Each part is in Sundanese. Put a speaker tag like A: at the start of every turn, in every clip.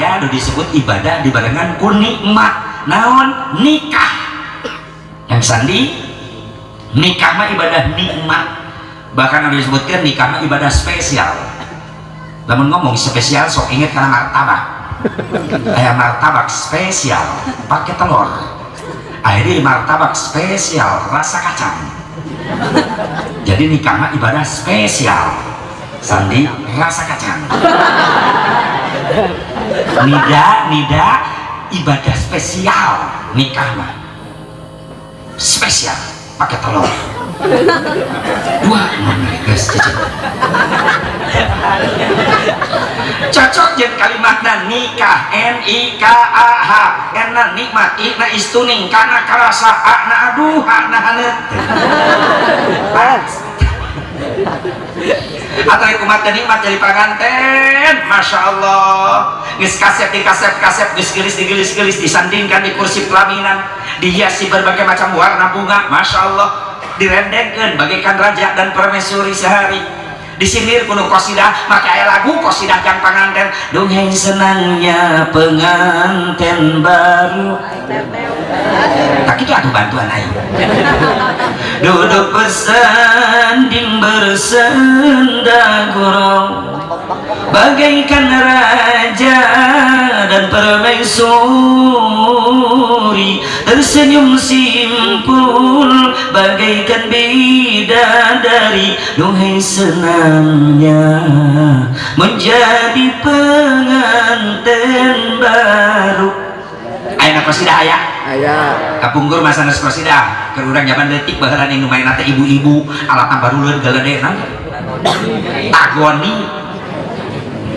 A: Aya nu disebut ibadah dibarengan ku nikmat. Naon? Nikah. Yang sandi nikah mah ibadah nikmat. Bahkan anu disebutkan nikah mah ibadah spesial. Lamun ngomong spesial sok inget karena martabak. Aya martabak spesial pakai telur. Aya di martabak spesial rasa kacang. Jadi nikah mah ibadah spesial. Sandi rasa kacang. Nida nida ibadah spesial nikah mah. Spesial pakai telur. Dua guys cicit. Cocok jeung kalimatna nikah N I K A H N na nikmat I na istuning kana karasa A na aduh H na haneut. Atau kumat nikmat jadi panganten, Masya Allah geus kasep di kasep kasep geus geulis di geulis geulis disandingkan di kursi pelaminan dihiasi berbagai macam warna bunga, Masya Allah direndengkeun bagaikan raja dan permaisuri sehari disindir kuno kosidah maka aya lagu kosidah jang panganten duhai senangnya pengantin baru tak itu atuh bantuan aing duduk bersanding bersenda gurau bagaikan raja dan permaisuri tersenyum simpul bagaikan bidadari duhai senangnya menjadi pengantin baru. Ayeuna kosidah aya?
B: Aya.
A: Kapungkur masa geus kosidah keur urang zaman leutik baheula nu main teh ibu-ibu alatna baruleun galedena tagoni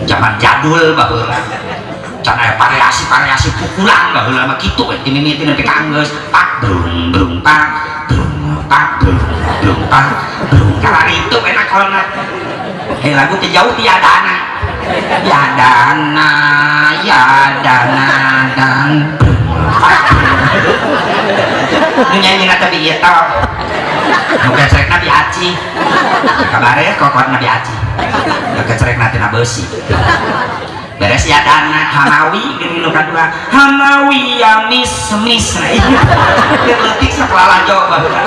A: zaman jadul baheula can aya variasi-variasi pukulan baheula mah kitu we ti mimiti nepi ka anggeus pak brung brung pak brung pak brung brung pak brung kararitu enak kolna lagu teh jauh tiadana ya dana ya dana dan brung pak nu nyanyi na teh ieu tah nu gecrekna di aci kabare kokotna di aci nu gecrekna tina beusi beres ya dana hamawi gini nu kadua hamawi ya mis mis nah iya keur leutik sok lalajo baheula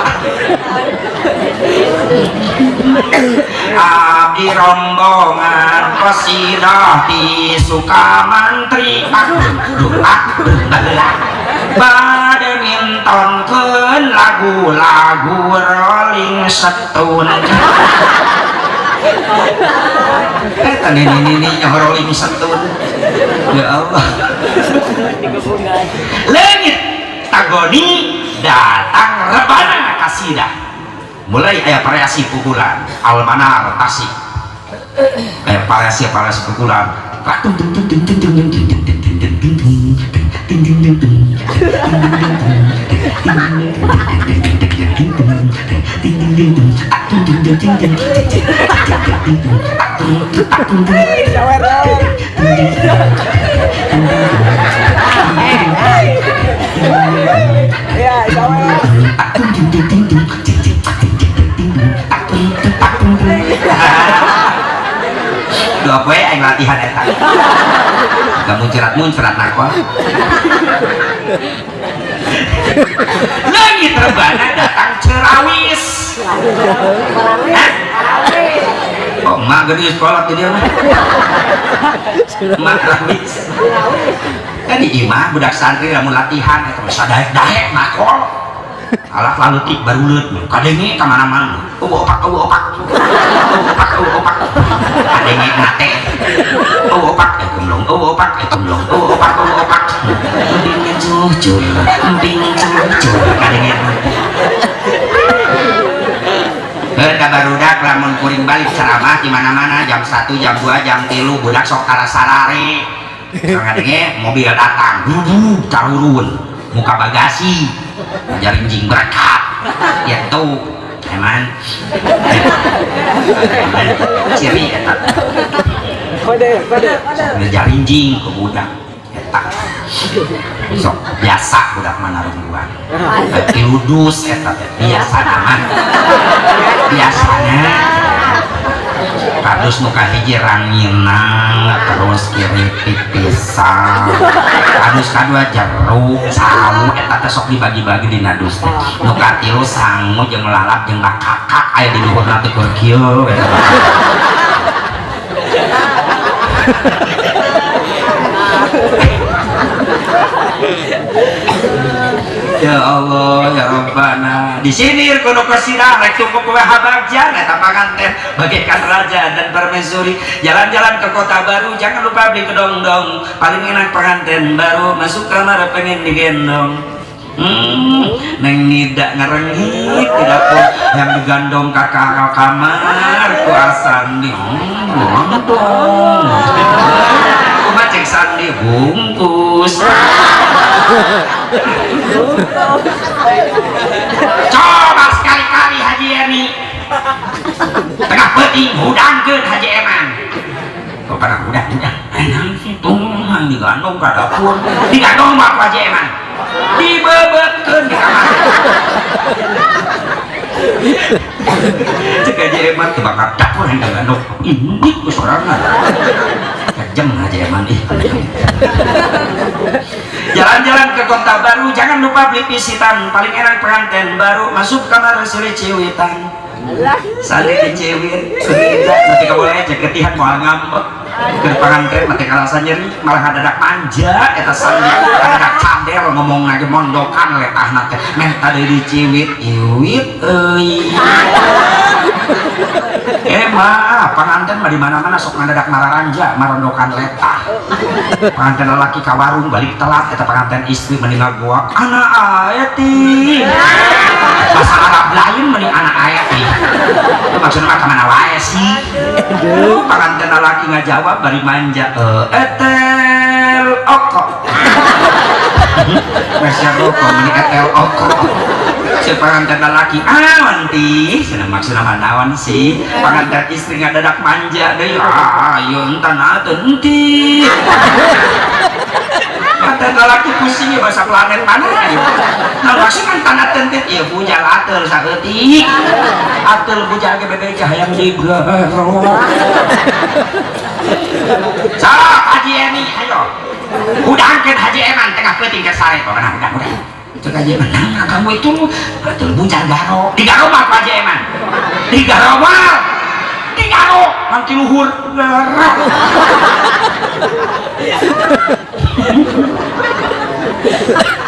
A: abdi rombongan kosidah di Sukamantri pak pak baheula bade mintonkeun lagu-lagu Rolling Stone eta nini-nini Rolling Stone ya Allah leungit tagoni datang rebana kasidah mulai aya variasi pukulan Almanar Tasik aya variasi variasi pukulan
B: Sawer sawer. Ya, sawer.
A: Dua poe aing latihan eta. Gak muncrat-muncrat nakol. Lagi terbana datang cerawis. Hah? Oh, emak gede sekolah tadi mah. Emak rawis. Kan di imah budak santri lamun latihan eta mah sadaek-daek nakol. Alat lalutik baruleut kadenge ka mana-mana. Eueuh opak eueuh opak. Eueuh opak eueuh opak. Kadenge nate. Eueuh opak eh gemblong eueuh opak eh gemblong eueuh opak eueuh opak. Emping cucur, emping cucur kadenge. Heuh barudak lamun kuring balik ceramah di mana-mana jam 1, jam 2, jam 3 budak sok karasarare. Kadenge mobil datang, duduk carurun, muka bagasi, jarinjing berkat, ya tuh, eman, eman, ciri eta,
B: Kode, kode.
A: jarinjing ke budak, eta, sok biasa budak mana rungguan, tiludus eta teh biasa aman, biasanya. Kardus nu kahiji ranginang, terus kiripik pisang. Kardus kadua jeruk sawu, eta teh sok dibagi-bagi dina dus teh. Nu katilu sangu jeung lalap jeung bakakak aya di luhurna teh keur kieu eta. Ya Allah ya Rabbana, di sini kudu kasirah rek tumpuk kue habagja eta panganten bagaikan raja dan permaisuri. Jalan-jalan ke kota baru jangan lupa beli kedongdong, paling enak pengantin baru masuk kamar pengen digendong. Neng nida ngerengit di dapur yang digandong kakak kamar ku Sandi. Gondong kumaha cek Sandi bungkus. Coba sekali-kali Haji Eni tengah peuting hudangkeun Haji Eman. Kok pada hudang hudang enak sih tuh digandong ka dapur, digandong mah Haji Eman dibebetkeun di kamar. Cek Haji Eman teu bakal dapur yang digandong ini ku sorangan. Kejam Haji Eman ih. Jalan-jalan ke kota baru jangan lupa beli pisitan, paling enak pengantin baru masuk kamar silih ciwitan. Salih diciwit, nanti kamu boleh cek ketihan moal ngambek. Keur panganten mati kalasan nyeri malah ngadadak manja eta sandi ngadadak cadel ngomong lagi mondokan letahna teh meh tadi diciwit iwit euy. Mah panganten mah di mana-mana sok ngadadak mararanja marondokan letah. Panganten lelaki ka warung balik telat eta panganten istri mending ngagoak anak aeti. Bahasa Arab lain mending anak aeti. Itu maksudnya mah kamana wae sih. Panganten lelaki ngajawab bari manja etel oko. Meser rokok mending etel oko. Si panganten lelaki awan ti cenah maksudna mah naon sih. Panganten istri ngadadak manja deui ayo entan atuh enti. Panganten lelaki pusing ya bahasa planet mana ya. Nah maksudna tanah tentit ya bujal ateul saeutik. Ateul bujal ge bebeja hayang digero. Sok Haji Eni ayo. Hudangkeun Haji Eman tengah peuting ke sare pokona hudang-hudang. Cek Haji Eman, nah kamu itu ateul bujal garo. Digaro mah Haji Eman. Digaro mah. Digaro nanti luhur.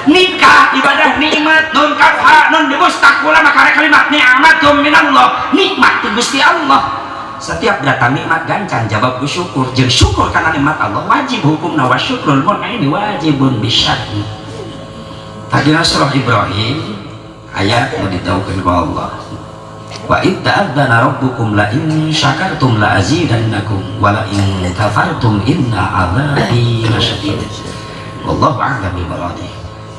A: Nikah ibadah nikmat nun kafha nun dimustaqula maka kalimat ni'matum minallah, nikmat ti Gusti Allah. Setiap datang nikmat gancang jawab bersyukur. Jeung syukur karena nikmat Allah wajib hukumna wa syukrul mun'imi wajibun bisyar'i. Tadi surah Ibrahim ayat nu ditaukeun ku Allah. Wa id ta'adzana rabbukum la in syakartum la azidannakum wa la in kafartum inna adzabi lasyadid. Wallahu a'lam bi muradih.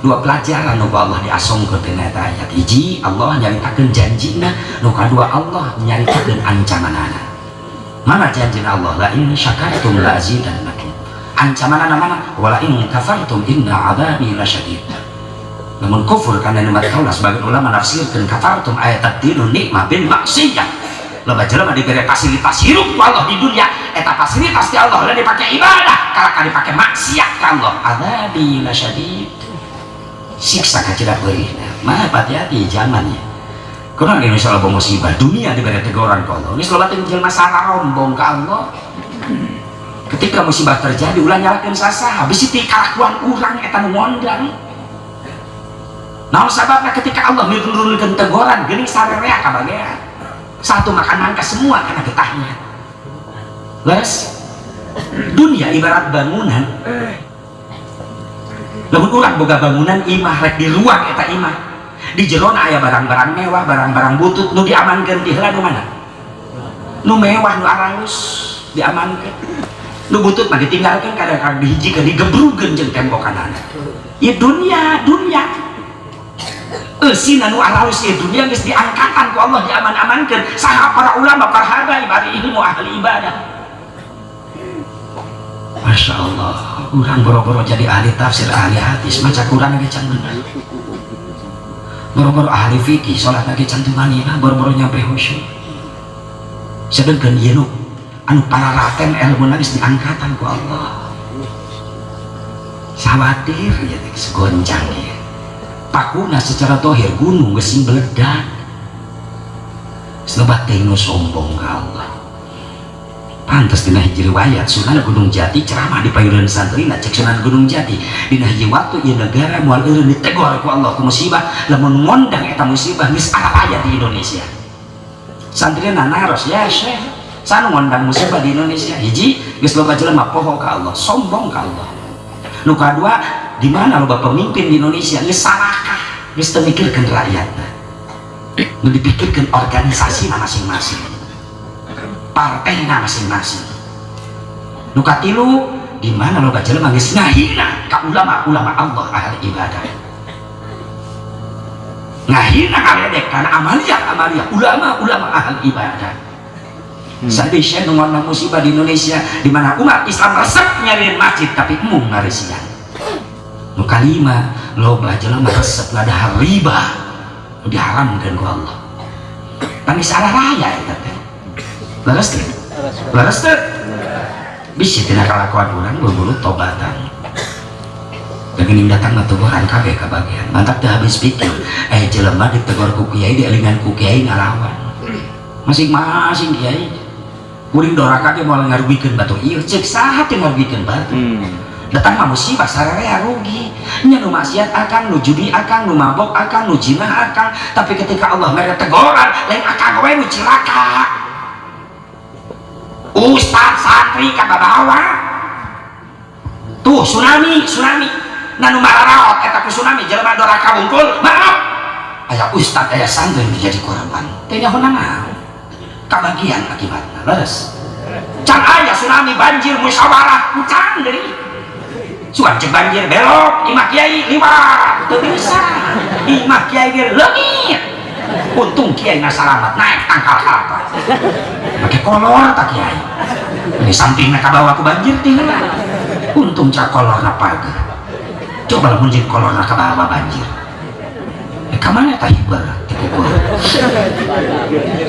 A: Dua pelajaran nu ku Allah diasongkeun dina eta ayat. Hiji Allah nyaritakeun janjina, nu kadua Allah nyaritakeun ancamanana. Mana janjina Allah? La in syakartum la azidannakum. Ancamanana mana? Wa la in kafartum inna adzabi lasyadid. Namun kufur karena nikmat Allah, sebagian ulama nafsirkeun kafartum ayat tabdilun nikmah bil maksiyah. Loba jelema diberi fasilitas hirup ku Allah di dunia, eta fasilitas di Allah lain dipake ibadah, kalahka dipake maksiat ka Allah. Adzabi lasyadid. Siksa kacida peurihna. Mah hati-hati zamannya. Kurang Indonesia loba musibah, dunia diberi teguran ku Allah. Geus loba teh jelema sarombong ka Allah. Ketika musibah terjadi ulah nyalahkeun sasaha, bisi ti kalakuan urang eta nu ngondang. Naon sababna ketika Allah nurunkeun teguran geuning sarerea kabagean. Satu makan nangka semua karena getahnya. Leres. Dunia ibarat bangunan. Lamun urang boga bangunan imah rek di ruang eta imah. Di jerona aya barang-barang mewah, barang-barang butut nu diamankeun ti heula nu mana? Nu mewah nu aralus diamankeun. Nu butut mah ditinggalkeun kadang-kadang dihijikeun digebrugeun jeung tembokanana. Ieu dunia, dunia. Eusina nu aralus ieu dunia geus diangkatan ku Allah diaman-amankeun saha para ulama, para habaib, ahli ilmu, ahli ibadah. Masya Allah, urang boro-boro jadi ahli tafsir, ahli hadis, maca Quran ge can bener. Boro-boro ahli fikih, salat ge can tumanina, boro-boro nyampe khusyuk. Sedengkeun ieu nu Anu pararaten ilmu geus diangkatan ku Allah. Sawatir ya geus goncang ya. Pakuna secara tohir gunung geus sing beledak. Geus loba teh nu sombong ka Allah. Pantes dina hiji riwayat Sunan Gunung Jati ceramah di payunan santrina, cek Sunan Gunung Jati, dina hiji waktu ieu negara moal eureun ditegor ku Allah ku musibah, lamun ngondang eta musibah geus aya di Indonesia. Santrina naros, "Ya Syekh, saha nu ngondang musibah di Indonesia?" Hiji, geus loba jelema poho ka Allah, sombong ka Allah. Nu kadua, di mana loba pemimpin di Indonesia geus salakah, geus teu mikirkeun rakyatna, nu dipikirkeun organisasi masing-masing, partainya masing-masing. Nu katilu, di mana loba jelema geus ngahina ka ulama-ulama Allah, ahli ibadah, ngahina, ngaledek karena amaliah-amaliah ulama-ulama ahli ibadah. Sampai syekh nu ngondang musibah di Indonesia, di mana umat Islam resep nyariin masjid tapi embung ngaresian. Nu kalima, loba jelema resep ngadahar riba nu diharamkeun ku Allah. Pan salah raya eta teh. Leres teh? Leres teh? Bisi tina kalakuan urang buru-buru tobatan. Da geuning datang mah teguran kabeh kabagian. Mantak teu habis pikir, eh jelema ditegor ku kiai, dielingan ku kiai, ngalawan. Masing-masing kiai. Kuring doraka ge moal ngarugikeun batur. Ieu ceuk saha teh ngarugikeun batur? Datang mah musibah sararea rugi. Nya nu maksiat akang, nu judi akang, nu mabok akang, nu jinah akang, tapi ketika Allah mere teguran, lain akang we nu cilaka. Ustad, santri kababawa. Tuh tsunami, tsunami. Nah, nu mararaot eta ku tsunami jelema doraka wungkul, maaf. Aya ustad, aya santri nu jadi korban. Teh nyaho naon? Kabagian akibatna, leres. Can aya tsunami banjir musyawarah, can deui. Sugan cek banjir belok, imah kiai liwat, teu bisa. Imah kiai ge leungit. Untung kiai na salamat naik tangkal kalapa. Make kolor tak kiai. Ini sampingna kabawa ku banjir teh heula. Untung cak kolorna pager. Coba lamun jeung kolorna kabawa banjir. Eh, ka mana tah hiber teh kukur?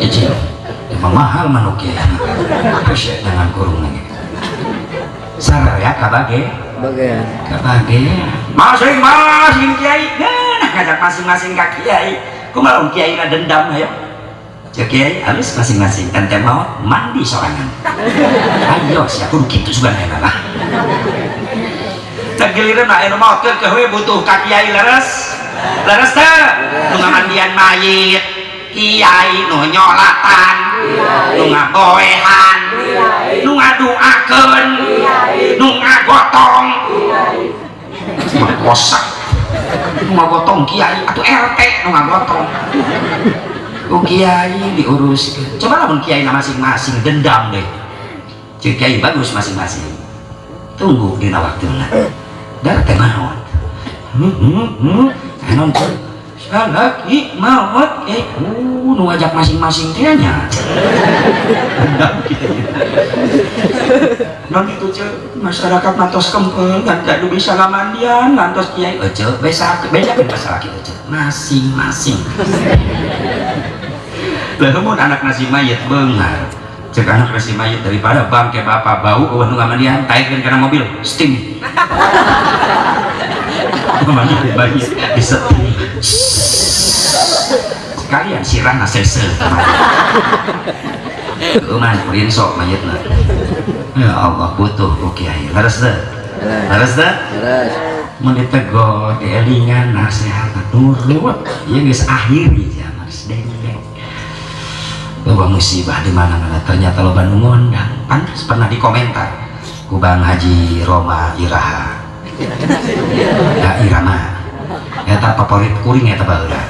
A: Ieu emang mahal manuk kiai. Hese dengan kurung lagi. Sararea kabage.
B: Bagian.
A: Kabage masing-masing kiai, nah ngajak masing-masing ka kiai. Kumaha kiai na dendam? Ayo cek kiai halus, masing-masing ente mau mandi sorangan, ayo sia kudu kitu sugan enak lah. Cek giliran mah anu mau ke we butuh ka kiai. Leres, leres teh? Nu ngamandian mayit kiai, nu nyolatan, nu ngaboehan, nu ngaduakeun, nu ngagotong. Mah kosak nu ngagotong kiai atau RT nu ngagotong ku kiai diuruskeun. Coba lamun kiai na masing-masing dendam deh. Cek kiai, "Bagus, masing-masing tunggu dina waktuna." Dar teh maot, nonton salaki maot, eh nu ngajak masing-masing teh nya dendam kiai. Non itu cek masyarakat mantos kempel kan gak bisa ngamandian ngantos kiai. Ece besak bedakeun masalah kieu, ece masing-masing. Lah, mun anak nasi mayit beunghar, cek anak nasi mayit, "Daripada bangke bapak bau eueuh nu ngamandian, taekkeun kana mobil steam." Ngamandian mayit di steam sekalian sirahna sese. Kumaha rinso mayitna? Ya Allah, butuh ku kiai. Leres teu? Leres teu?
B: Leres.
A: Mun ditegor, dielingan, nasihat, nurut. Ieu geus akhir zaman, geus dengdeng. Loba musibah di mana-mana, ternyata loba nu ngondang. Pantas pernah dikomentar ku Bang Haji Roma Iraha. Ya Irama. Eta favorit kuring eta baheula.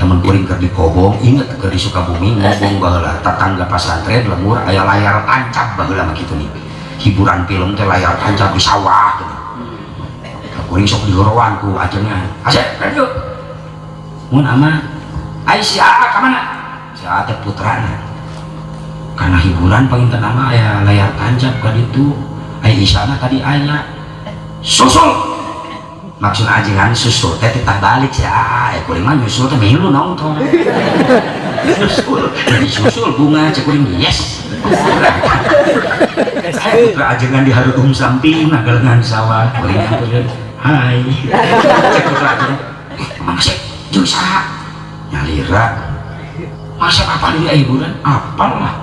A: Lamun kuring keur dikobong, inget keur di Sukabumi ngobong baheula, tetangga pasantren lembur aya layar tancap baheula mah kitu nih. Hiburan film teh layar tancap di sawah gitu. Kuring sok digorowan ku ajengan. "Asep, yuk." Mun ama, ai si Aa ka mana? Si Aa teh putrana. Karena hiburan panginten ama aya layar tancap ka ditu. Ai isana tadi aya. Susul. Maksud ajengan susul teh titah balik si Aa, eh kuring mah nyusul teh milu nonton. Susul, jadi susul bunga cek kuring, yes. Putra ajengan di harudum samping ngagelengan sawah. Kuring hai. Cek putra ajengan. Mang Asep jeung saha? Nyalira. Masa apal ieu hiburan? Apal lah.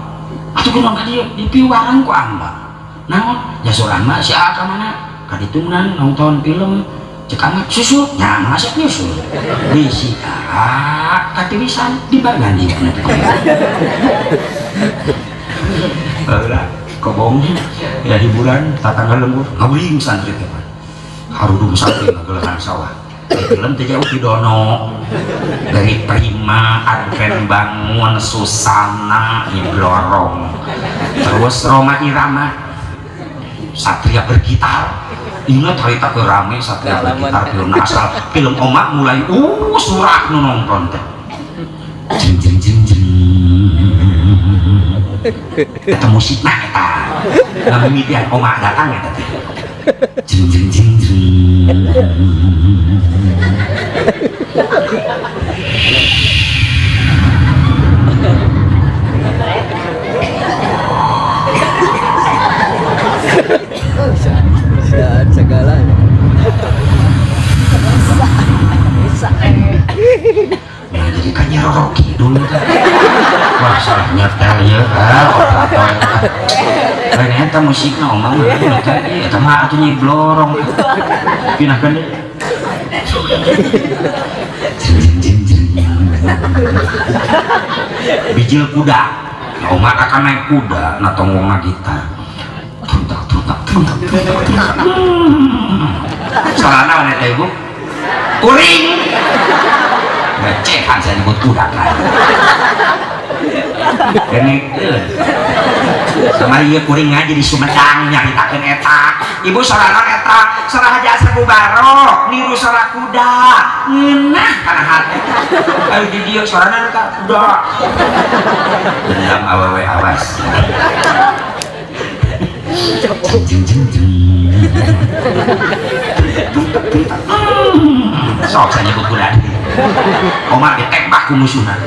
A: Atuh kunaon ka dieu? Dipiwarang ku Amba. Naon? Ya sorangan mah si A ka mana? Ka ditu nonton film. Cek Amba susul. Nya Mang Asep nyusul. Bisi A katirisan dibarengan di mana teh. Baheula kobong ya hiburan tatangga lembur ngaguling santri teh. Harudum santri ngagelengan sawah. Film teh jauh ti Dono dari Prima, Advent Bangun, Susana, Blorong, terus Roma Irama, Satria Bergitar. Ingat harita ke rame Satria Bergitar film asal film Oma mulai surak nu nonton teh. Jeng jeng jeng jeng. Eta musikna eta. Ngamimitian Oma datang eta teh. Jeng jeng jeng jeng.
B: Segala. Bisa.
A: Nah, jadi kan Roro Kidul. Wah, salah nyetel ya. Operator. Lain eta musikna Oma mah. Eta mah atuh nyi blorong. Pinahkeun deui. Jeng jeng jeng. Bijil kuda. Oma akan naik kuda, na tonggongna gitar. Truntak truntak truntak truntak truntak. Salah naon eta ibu? Kuring. Ngecehan saya nyebut kuda kan. Dengekeun. Sama ieu kuring ngaji di Sumedang nyaritakeun eta. Ibu sorana eta, sora Haji Asep Mubarok, niru sora kuda. Ngeunah kana hate. Ayo di dieu sorana eta kuda. Dendam awewe awas. Jeng jeng jeng. Sok saya nyebut kuda. Omar ditembak ku musuhna.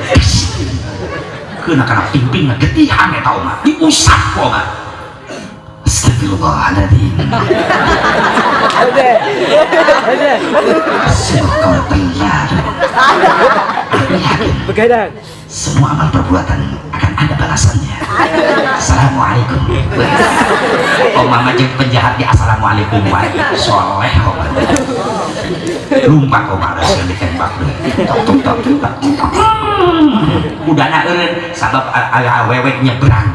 A: Keuna kana pingpingna getihan eta Omar. Diusap ku Omar. Astagfirullahaladzim. Sungguh kau terlalu. Aku yakin
B: Begadang.
A: semua amal perbuatan akan ada balasannya. Assalamualaikum. Omar mah jeung penjahat di assalamualaikum wae. Soleh Omar. Lumpat Omar hasil ditembak deh. Tok tok tok tok tok. Udana eureun sabab awewe nyebrang.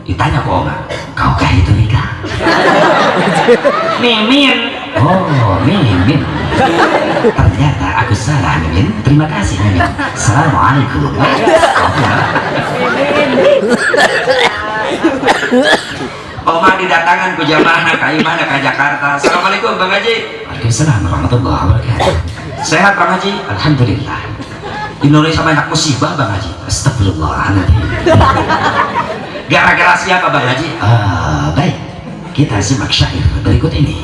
A: Ditanya ku Omar, "Kau kah itu nikah?" Mimin. Oh, Mimin. Ternyata aku salah, Mimin. Terima kasih, Mimin. Assalamualaikum. Oma didatangan ku jamaah ka imahna ka Jakarta. Assalamualaikum Bang Haji. Waalaikumsalam warahmatullahi wabarakatuh. Sehat Bang Haji? Alhamdulillah. Indonesia banyak musibah Bang Haji. Astagfirullahaladzim. Gara-gara siapa Bang Haji? Baik, kita simak syair berikut ini.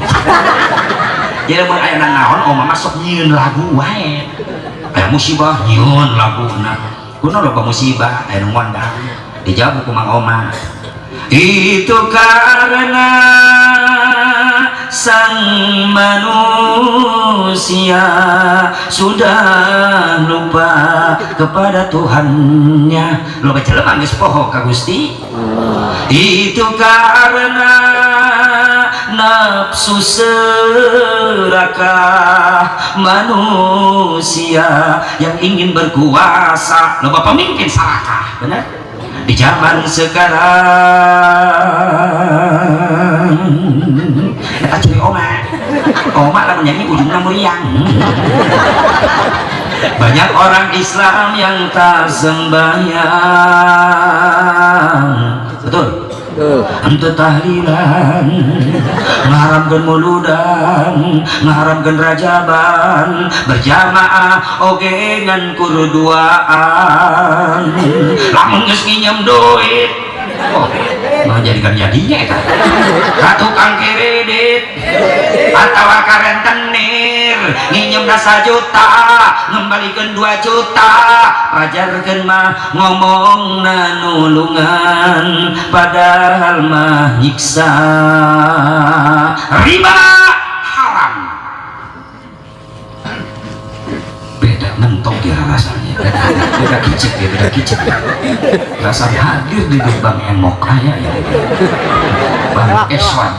A: Jadi mun aya naon Oma masuk nyieun lagu wae. Aya musibah nyieun laguna. Kuno loba musibah aya nu ngondang. Dijawab ku Mang Oma. Itu karena sang manusia sudah lupa kepada Tuhannya. Loba jelema geus poho ka Gusti. Itu karena nafsu serakah manusia yang ingin berkuasa. Loba pemimpin serakah, benar? Di zaman sekarang eta ciri Oma. Oma lah menyanyi ujungnya meriang. Banyak orang Islam yang tak sembahyang. Betul? Ente tahlilan, ngaharamkeun muludan, ngaharamkeun rajaban, berjamaah oge ngan kurduaan. Lamun geus nginjem duit, oh, mah jadikan jadinya eta. Ka tukang kredit atawa ka rentenir, Nginjem 1 juta, ngembalikan 2 juta. Pajarkeun mah ngomongna nulungan, padahal mah nyiksa. Riba haram. Beda mentok ya rasanya, beda kicik ya, beda kicik rasa hadir di Bang Emok kaya ya, Bang Eswad.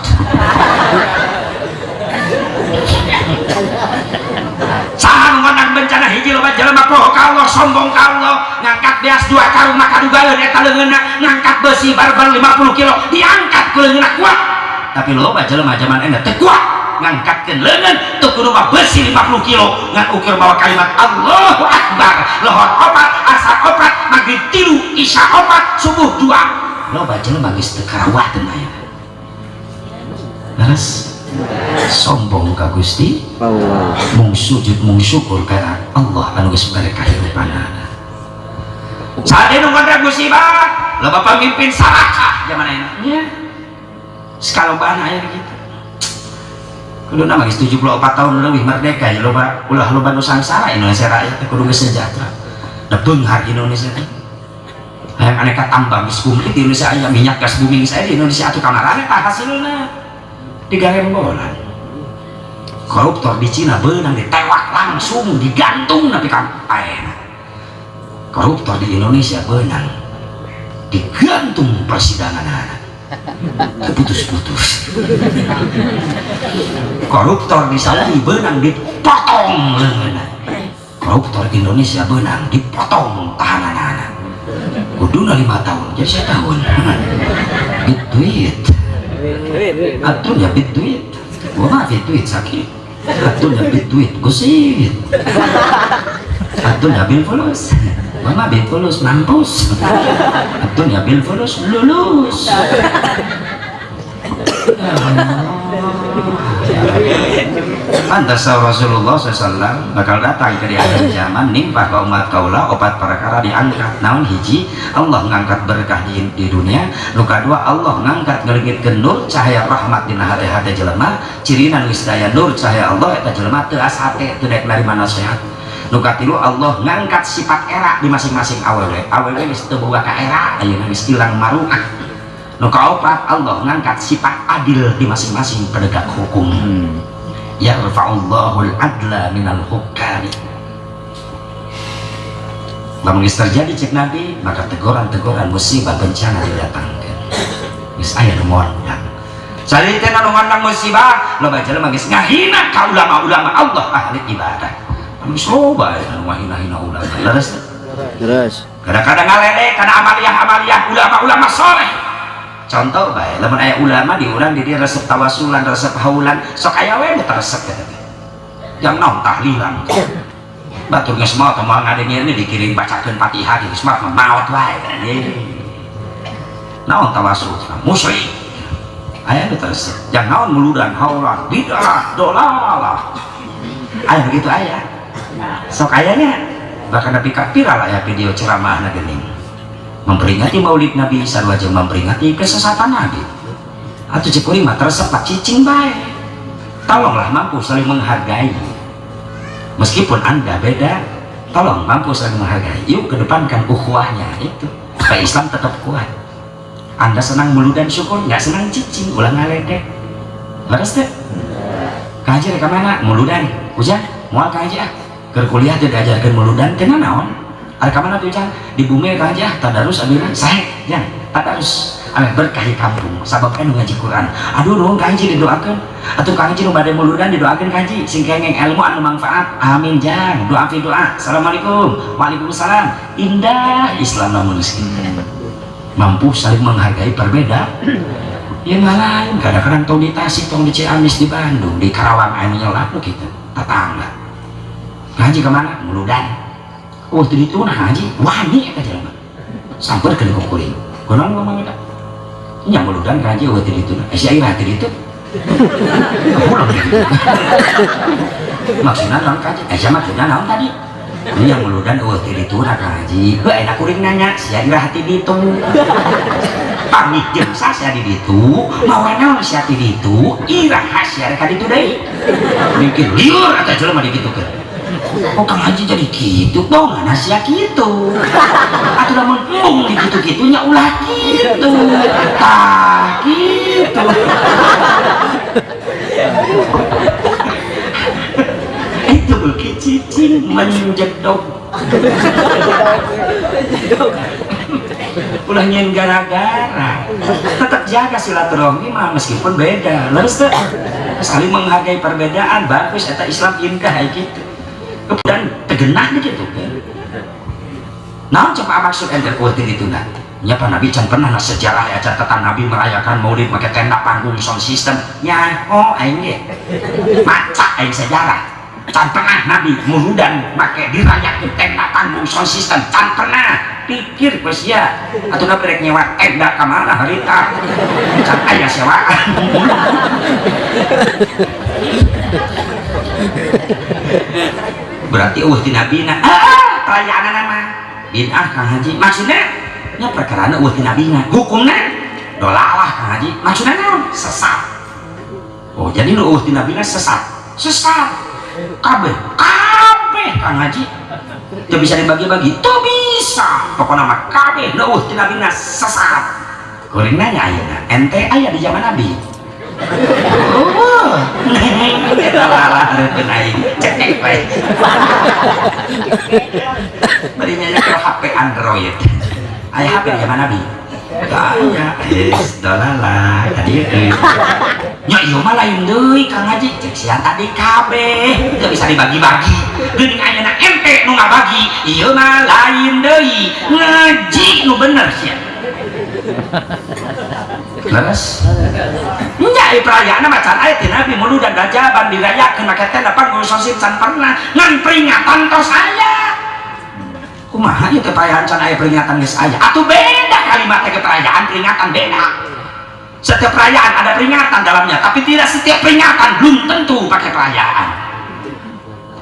A: Saha nu ngondang bencana? Hiji, loba jelema poho ka Allah, sombong ka Allah. Ngangkat beas 2 karung maka dugaleun eta leungeunna. Ngangkat besi barbel 50 kilo diangkat ku leungeunna kuat, tapi loba jelema zaman enak teu kuat ngangkatkeun leungeun teu kudu mah besi 50 kilo, ngan ukur bawa kalimat Allahu Akbar, lohor opat, asar opat, maghrib tilu, isya opat, subuh dua. Loba jelema geus teu karawateun aya. Leres? Sombong ka Gusti
B: Allah.
A: Mung sujud, mung syukur ka Allah anu geus mere kahirupanana. Saat nu ngondang musibah, loba pamimpin sarakah zaman ayeuna nya, sakalobana aya gitu. Kudu nama geus 74 tahun leuwih merdeka ya, loba ulah loba nu sangsara. Indonesia rakyat teh kudu geus sejahtera da beunghar Indonesia teh. Hayang aneka tambang geus komplit di Indonesia aya, minyak gas bumi geus aya di Indonesia, atuh kamarana tah hasilna digarembolan. Koruptor di Cina beunang ditewak langsung, digantung nepi ka paehna. Koruptor di Indonesia beunang digantung persidangan anak putus-putus. Koruptor di Saudi beunang dipotong leungeunna. Koruptor Indonesia beunang dipotong tahanan anak, kuduna 5 tahun jadi setahun. Bit duit.
B: Duit.
A: Atunya bit duit, gua mah bit duit sakit. Atunya bit duit gusit. Atunya bil fulus, gua mah bil fulus mampus. Atunya bil fulus lulus. Ya Allah. Pantas Rasulullah SAW bakal datang ke di akhir zaman nimpa ke umat kaula opat perkara diangkat. Naon? Hiji, Allah ngangkat berkah di dunia. Nu kadua, Allah ngangkat ngeleungitkeun nur cahaya rahmat dina hate-hate jelema. Cirina geus daya nur cahaya Allah, eta jelema teu asa hate, teu daek narima nasihat. Nu katilu, Allah ngangkat sifat era di masing-masing awewe. Awewe geus teu boga ka era ayeuna, geus ilang maruah. Nu kaopat, Allah ngangkat sifat adil di masing-masing penegak hukum. Yarfa'ullahu al-adla minal hukami. Lamun geus terjadi cek Nabi, maka teguran-teguran musibah bencana didatangkan. Geus aya nu ngondang. Salintena nu ngondang musibah, loba jelema geus ngahina ka ulama-ulama Allah, ahli ibadah. Geus loba ya nu ngahina-hina ulama. Leres teu?
B: Terus.
A: Kadang-kadang ngaledek kana amaliyah-amaliyah ulama-ulama soleh. Contoh bae, lamun aya ulama di urang di dieu resep tawasulan, resep haulan, sok aya we nu resep eta teh. Yang naon tahlilan. Batur geus maot moal ngadengin, dikirim bacakeun Fatihah geus maot maot wae. Naon tawasul? Musyrik. Aya nu resep. Yang naon muludan, haulan, bid'ah, dolalah. Aya begitu aya. Sok ayanya bahkan nepi ka viral aya video ceramahna geuning memperingati Maulid Nabi sarua jeung memperingati kesesatan Nabi. Atau cek kuring mah teresep cicing bae. Tolonglah mampu saling menghargai meskipun Anda beda. Tolong mampu saling menghargai, yuk kedepankan ukhuwahnya itu supaya Islam tetap kuat. Anda senang muludan syukur, nggak senang cicing, ulah ngaledek. Leres teh? Kaji rek mana? Muludan. Hujan moal kaji ah, keur kuliah teh diajarkeun muludan teh naon. Ada ka mana tuh, Cang? Di bumi kaji ah, tadarus abina sae jang, tadarus ameh berkah di kampung sabab anu ngaji Quran. Aduh, nuhun kaji, didoakeun atuh kaji. Nu bade muludan didoakeun kaji sing kengeng ilmu anu manfaat. Amin jang, doa fi doa. Assalamualaikum. Waalaikumsalam. Indah Islam namun mampu saling menghargai perbedaan ya. Nggak lain kadang-kadang tong di Tasik, tong di Ciamis, di Bandung, di Karawang anu nyelap gitu. Tetangga ngaji kemana? Muludan. Oh, itu nah ngaji wani eta jelema sampeurkeun ku kuring, kunaon ngomong eta nya muludan ngaji? Oh, itu eh si aing tadi itu pulang gitu. Maksudna naon kaji? Eh, sia maksudna naon tadi? Iya muludan eueuh ti ditu na Kang Haji. Heuh enak kuring nanya sia iraha ti ditu. Pamit jeung sa sia di ditu, mawa naon sia ti ditu, iraha sia rek ka ditu deui. Mikir lieur atuh jelema dikitukeun. Oh Kang Haji jadi kitu, bongan sia kitu. Atuh lamun embung dikitu-kitu nya ulah kitu. Tah kitu. Itu beuki cicing menjedog. Ulah nyen gara-gara. Tetap jaga silaturahmi mah meskipun beda. Leres teu? Saling menghargai perbedaan bagus eta Islam indah kayak gitu. Kemudian tegenah gitu kan. Naon coba maksud ente kuat itu nah. Nya Pak Nabi can pernah na sejarah ya catatan Nabi merayakan Maulid pakai tenda panggung sound system. Nya oh aing ge. Maca aing sejarah. Can pernah Nabi muludan make dirayakeun tenda panggung sound system. Can pernah. Pikir geus sia. Atuh Nabi rek nyewa tenda ka mana harita. Can aya sewaan. Berarti eueuh ti nabina. Ah, perayaanana mah bid'ah Kang Haji. Maksudna nya perkarana eueuh ti nabina. Hukumna dolalah Kang Haji. Maksudna naon? Sesat. Oh, jadi nu eueuh ti nabina sesat. Sesat. Kabeh, kabeh Kang Haji. Teu bisa dibagi-bagi. Teu bisa. Pokona mah kabeh nu eueuh ti nabina sesat. Kuring nanya ayeuna, ente aya di zaman Nabi? Oh, lalah hareupeun aing. Cekek bae. Bari nanya ke HP Android. Aya HP di zaman Nabi? Aya, geus dolalah tadi euy. Nya ieu mah lain deui Kang Haji, cek sia tadi kabeh, teu bisa dibagi-bagi. Geuning ayeuna ente nu ngabagi, ieu mah lain deui. Ngaji nu bener sia. Leres? Nya ieu perayaan mah can aya ti Nabi muludan rajaban dirayakeun make tenda panggung sosit can pernah ngan peringatan tos aya. Kumaha ieu teh perayaan can aya peringatan geus aya. Atuh beda kalimat teh perayaan peringatan beda. Setiap perayaan ada peringatan dalamnya, tapi tidak setiap peringatan belum tentu pakai perayaan.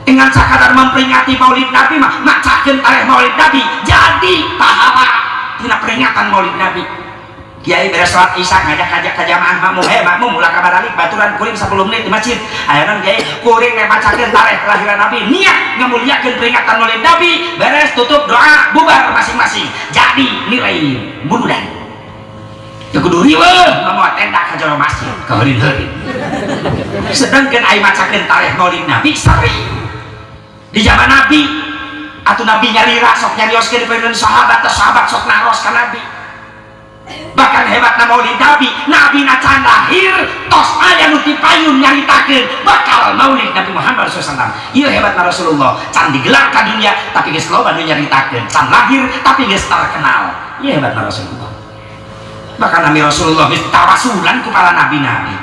A: Dengan sakadar memperingati Maulid Nabi mah macakeun tarikh Maulid Nabi jadi pahala tina peringatan Maulid Nabi. Kiai beres sholat isya ngajak-ngajak ka jamaah makmum, hei makmum ulah kabaralik baturan kuring 10 menit di masjid. Ayeuna kiai kuring rek macakeun tarikh kelahiran Nabi, niat ngamuliakeun peringatan Maulid Nabi, beres tutup doa bubar masing-masing. Jadi nilai muludan. Teu kudu riweuh mamawa tenda ka jero masjid, kaheurin-heurin. Sedangkan ai macakeun tarikh Maulid Nabi sering. Di zaman Nabi atuh Nabi nyalira sok nyarioskeun di sahabat, sahabat sok naros ka Nabi. Bahkan hebatna Maulid Nabi, Nabi na can lahir tos aya nu dipayun nyaritakeun bakal Maulid Nabi Muhammad SAW. Ieu hebatna Rasulullah, can digelar ka dunia tapi geus loba nu nyaritakeun, can lahir tapi geus terkenal. Ieu hebatna Rasulullah. Bahkan Nabi Rasulullah geus tawasulan ku para nabi-nabi.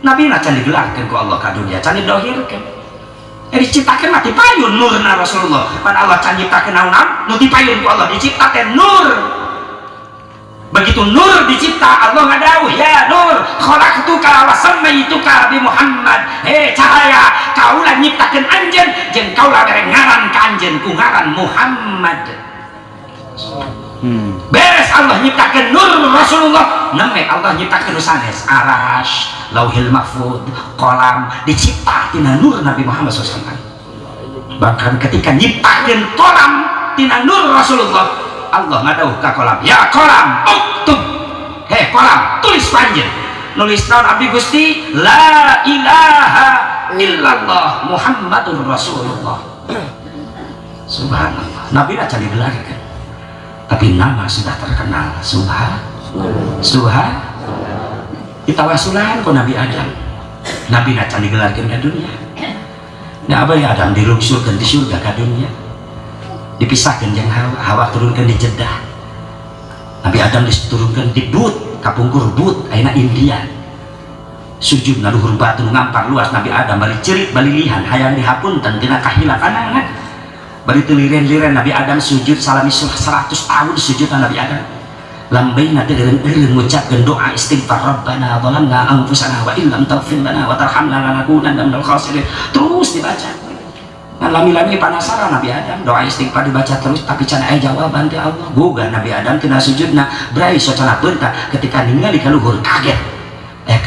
A: Nabi na can digelarkeun ku Allah ka dunia, can didohirkeun. Diciptakeun mah dipayun nurna Rasulullah. Pan Allah can nyiptakeun naon-naon, nu dipayun ku Allah diciptakeun nur. Begitu nur dicipta, Allah ngadawuh, ya nur, khalaqtuka wa sammaituka bi Muhammad. Hei cahaya, kaulah nyiptakeun anjeun jeung kaulah mere ngaran ka anjeun ku ngaran Muhammad. Beres Allah nyiptakeun nur Rasulullah, neme Allah nyiptakeun nu sanes, aras, Lauhil Mahfud, kolam dicipta tina nur Nabi Muhammad SAW. Bahkan ketika nyiptakeun kolam tina nur Rasulullah, Allah ngadawuh ka kolam, ya kolam, uktub. Hei kolam, tulis panjen. Nulis naon abdi Gusti? La ilaha illallah Muhammadur Rasulullah. Subhanallah. Nabi dah can digelarkeun, tapi nama sudah terkenal. Subhan. Ditawasulan ku Nabi Adam. Nabi dah can digelarkeun ka dunia. Nah, apa ya Adam dilungsurkeun di surga ka dunia. Dipisahkan jeung Hawa, Hawa turunkan di Jeddah. Nabi Adam diturunkan di But, kapungkur But, ayeuna India. Sujud ngaluhur batu ngampar luas Nabi Adam bari cerit balilihan hayang dihapunten tina kahilafanana. Bari teu liren-liren Nabi Adam sujud salami 100 tahun sujud Nabi Adam. Lambaina teh eureun-eureun ngucapkeun doa istighfar, Rabbana zalamna anfusana wa illam taghfir lana wa tarhamna lanakunanna minal khasirin. Terus dibaca. Ngan lami-lami penasaran Nabi Adam, doa istighfar dibaca terus tapi can aya jawaban ti Allah. Gugah Nabi Adam tina sujudna, brai socana beunta ketika ningali ka luhur kaget.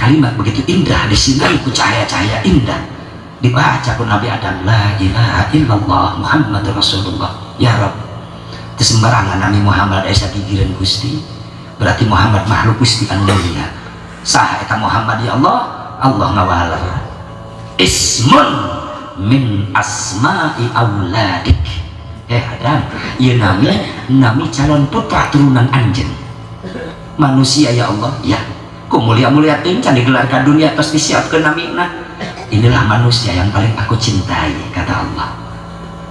A: Kalimat begitu indah disinari ku cahaya-cahaya indah. Dibaca ku Nabi Adam, la ilaha illallah Muhammad Rasulullah. Ya Rabb, teu sembarangan Nabi Muhammad aya sagigireun Gusti. Berarti Muhammad makhluk Gusti anu mulia. Saha eta Muhammad ya Allah? Allah ngawaler. Ismun min asma'i auladik. Adam, ieu nami nami calon putra turunan anjeun. Manusia ya Allah, ya. Ku mulia-mulia teuing can digelar ka dunia tos disiapkeun namina. Inilah manusia yang paling aku cintai, kata Allah.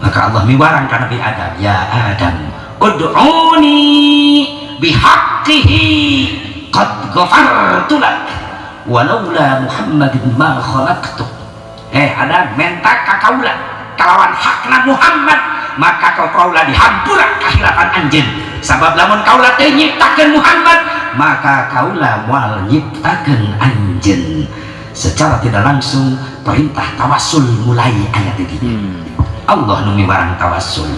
A: Maka Allah miwarang ka Nabi Adam, ya Adam, ud'uni bihaqqihi qad ghafartu lak walaula Muhammadin ma khalaqtu. Adam, menta ka kaula kalawan hakna Muhammad, maka kau kaula dihampura kahilapan anjeun. Sabab lamun kaula teu nyiptakeun Muhammad, maka kaula moal nyiptakeun anjeun. Secara tidak langsung perintah tawassul mulai ayat ini. Allah nu miwarang tawassul.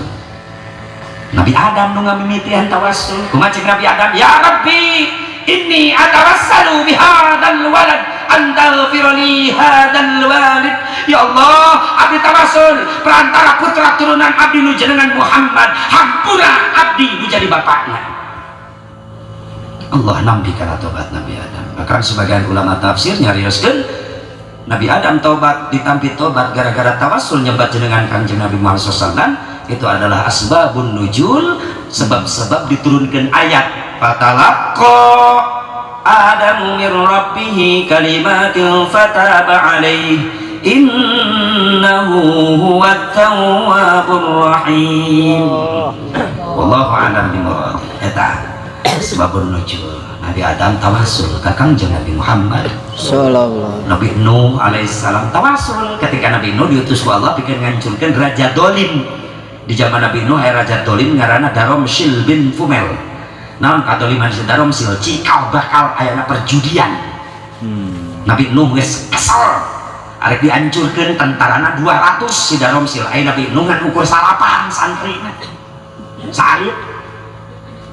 A: Nabi Adam nu ngamimitian tawassul. Kumaha cek Nabi Adam? Ya Rabbi, inni atawassalu bihadzal walad an taghfir li hadzal walid. Ya Allah, abdi tawassul perantara putra turunan abdi nu jenengan Muhammad, hampura abdi nu jadi bapakna. Allah nampi kana tobat Nabi Adam. Bahkan sebagian ulama tafsir nyarioskeun Nabi Adam tobat, ditampi tobat gara-gara tawassul nyebat jenengan Kanjeng Nabi Muhammad SAW. Itu adalah asbabun nuzul, sebab-sebab diturunkan ayat fatalaqqa Adamu min rabbih kalimatin fataba alaihi innahu huwat tawwabur rahim. Wallahu a'lam bimurad. Eta sebabun nuzul Nabi Adam tawassul ka Kangjeng Nabi Muhammad.
B: Sallallahu.
A: Nabi Nuh alaihissalam tawassul ketika Nabi Nuh diutus ku Allah bikin ngancurkeun raja dolim. Di zaman Nabi Nuh aya raja dolim ngaranna Daromsil bin Fumel. Naon kadoliman si Daromsil? Cikal bakal ayana perjudian. Nabi Nuh geus kesel arek dihancurkeun tentarana 200 si Daromsil, aya Nabi Nuh ngan ukur salapan santrina. Salit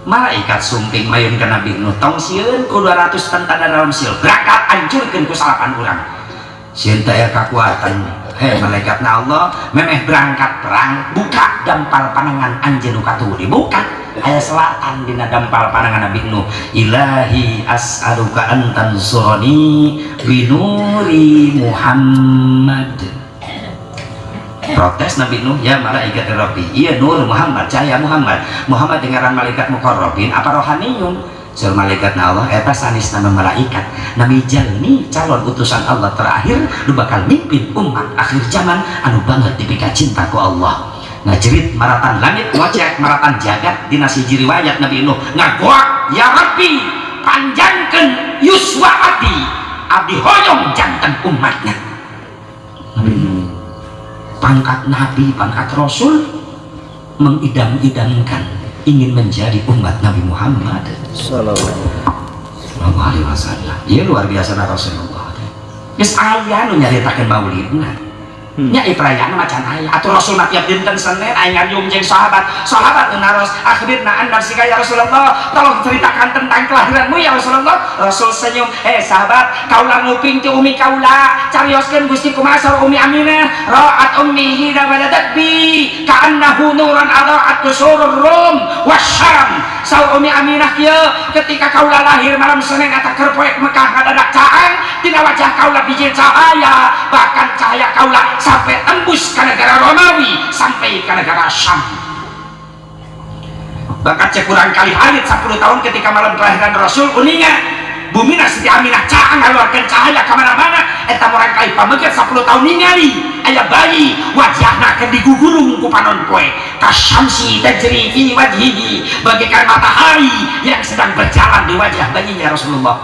A: malaikat sumping mayun ke Nabi Nuh, tong sieun ku 200 tentara Daromsil, berangkat hancurkeun ku salapan urang, sieun teh aya kakuatan. Hei malaikat na Allah, memeh berangkat perang buka dampal panangan anjeun nu katuhu. Dibuka, aya selatan dina dampal panangan Nabi Nuh, ilahi as'aluka an tansurani binuri Muhammad. Protes Nabi Nuh, ya malaikat Rabbi, iya nur Muhammad, cahaya Muhammad. Muhammad dengaran malaikat mukarrabin apa rohaniyun? Sur malaikat na Allah, eta sanes nama malaikat, nami jalmi calon utusan Allah terakhir nu bakal mimpin umat akhir zaman anu banget dipika cinta ku Allah. Ngajerit maratan langit, ngocek maratan jagat. Dina siji riwayat Nabi Nuh ngagoak, ya Rabbi, panjangkeun yuswa abdi, abdi hoyong janten umatnya. Nabi Nuh pangkat nabi, pangkat rasul, mengidam-idamkan ingin menjadi umat Nabi Muhammad
B: Sallallahu
A: alaihi wasallam. Iya luar biasa na Rasulullah. Geus aya nu nyaritakeun maulidna. Nya ieu perayaan macan aya. Atuh Rasul mah tiap dinten Senin aya ngariung jeung sahabat. Sahabat nu naros, akhbirna an nafsika ya Rasulullah. Tolong ceritakan tentang kelahiranmu ya Rasulullah. Rasul senyum, "Eh sahabat, kaula nguping ti umi kaula, carioskeun Gusti kumaha saur Umi Aminah, ra'at ummi hina waladat bi ka'annahu nuran adaat kusurur rum wasyam." Saur Umi Aminah kieu, ketika kaula lahir malam Senin eta keur poek Mekah ngadadak caang, tina wajah kaula bijil cahaya, bahkan cahaya kaula sampai tembus ke negara Romawi, sampai ke negara Syam. Bahkan cek kurang kali alit 10 tahun ketika malam kelahiran Rasul uninga bumina Siti Aminah caang ngaluarkeun cahaya kemana-mana. Eta murang kali pameget 10 tahun ningali aya bayi wajahna keur digugurung ku panon poe, kasyamsi tajri fi wajhihi, bagaikan matahari yang sedang berjalan di wajah bayinya Rasulullah.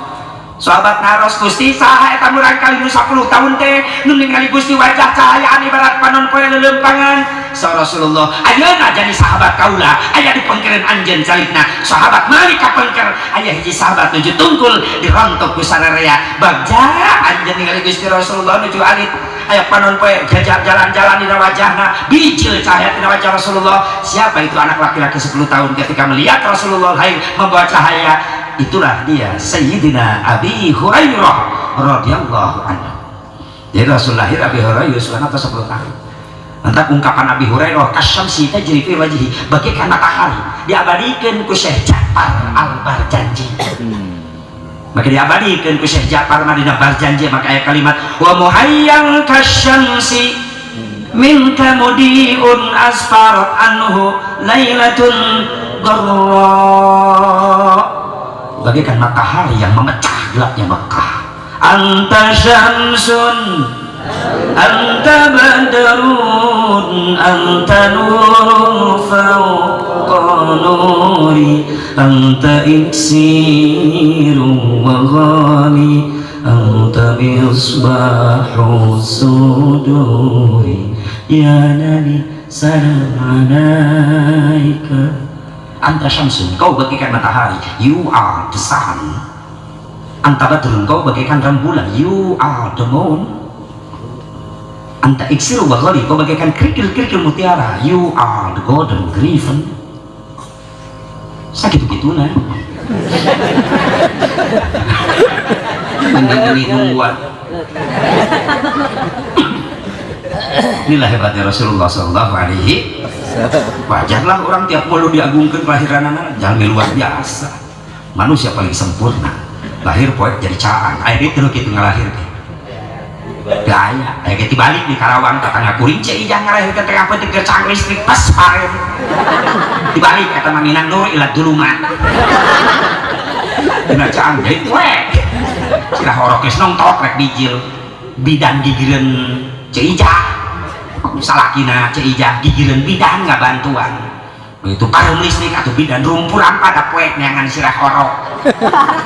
A: Sahabat naros, Gusti saha eta murang kali nu 10 tahun teh nu ningali Gusti wajah cahayaan ibarat panon poe leuleumpangan? Sa Rasulullah, ayeuna jadi sahabat kaula aya di pengkereun anjeun calikna. Sahabat mari ka pengker, aya hiji sahabat nuju tungkul dirontok ku sararea. Bagja anjeun ningali Gusti Rasulullah nuju alit. Aya panon poe jajar jalan-jalan dina wajahna, bijil cahaya dina wajah Rasulullah. Siapa itu anak laki-laki 10 tahun ketika melihat Rasulullah lahir membawa cahaya? Itulah dia Sayyidina Abi Hurairah radhiyallahu anhu. Jadi Rasul lahir Abi Hurairah yuswana 10 tahun. Entah ungkapan Abi Hurairah kasyamsi tajri fi wajhi, bagaikan matahari diabadikan ku Syekh Ja'far Al-Barjanji. Maka diabadikan ku Syekh Ja'far Madinah Barjanji, maka ayat kalimat wa muhayyang kasyamsi minka mudiun asfarat anhu lailatun garra, bagaikan matahari yang memecah gelapnya Mekah. Anta syamsun anta badrun anta nurun fawqa nuri anta iksiru wa ghali anta misbahu suduri ya nabi salam alaika. Anta syamsun, kau bagaikan matahari, you are the sun. Anta badrun, kau bagaikan rembulan, you are the moon. Anta iksiru wa ghali, kau bagaikan kerikil-kerikil mutiara, you are the golden griffin. Sakit gitu nah. Ini nungguan. Inilah hebatnya Rasulullah Sallallahu Alaihi. Wajarlah orang tiap malu diagungkan kelahiran anak, jangan luar biasa. Manusia paling sempurna. Lahir poek jadi caang. Ayo itu gitu ngalahir. Gaya, kayak dibalik di Karawang tetangga kuring cek ijah ngalahirkeun tengah peuting ke caang listrik pas paren. Dibalik eta mah minan nur ila dulumat. Dina caang jadi poek. Sirah orok geus nongtok rek bijil. Bidan gigireun cek ijah. Salakina cek ijah gigireun bidan ngabantuan. Begitu pareum listrik atuh bidan rumpuran pada poek neangan sirah orok.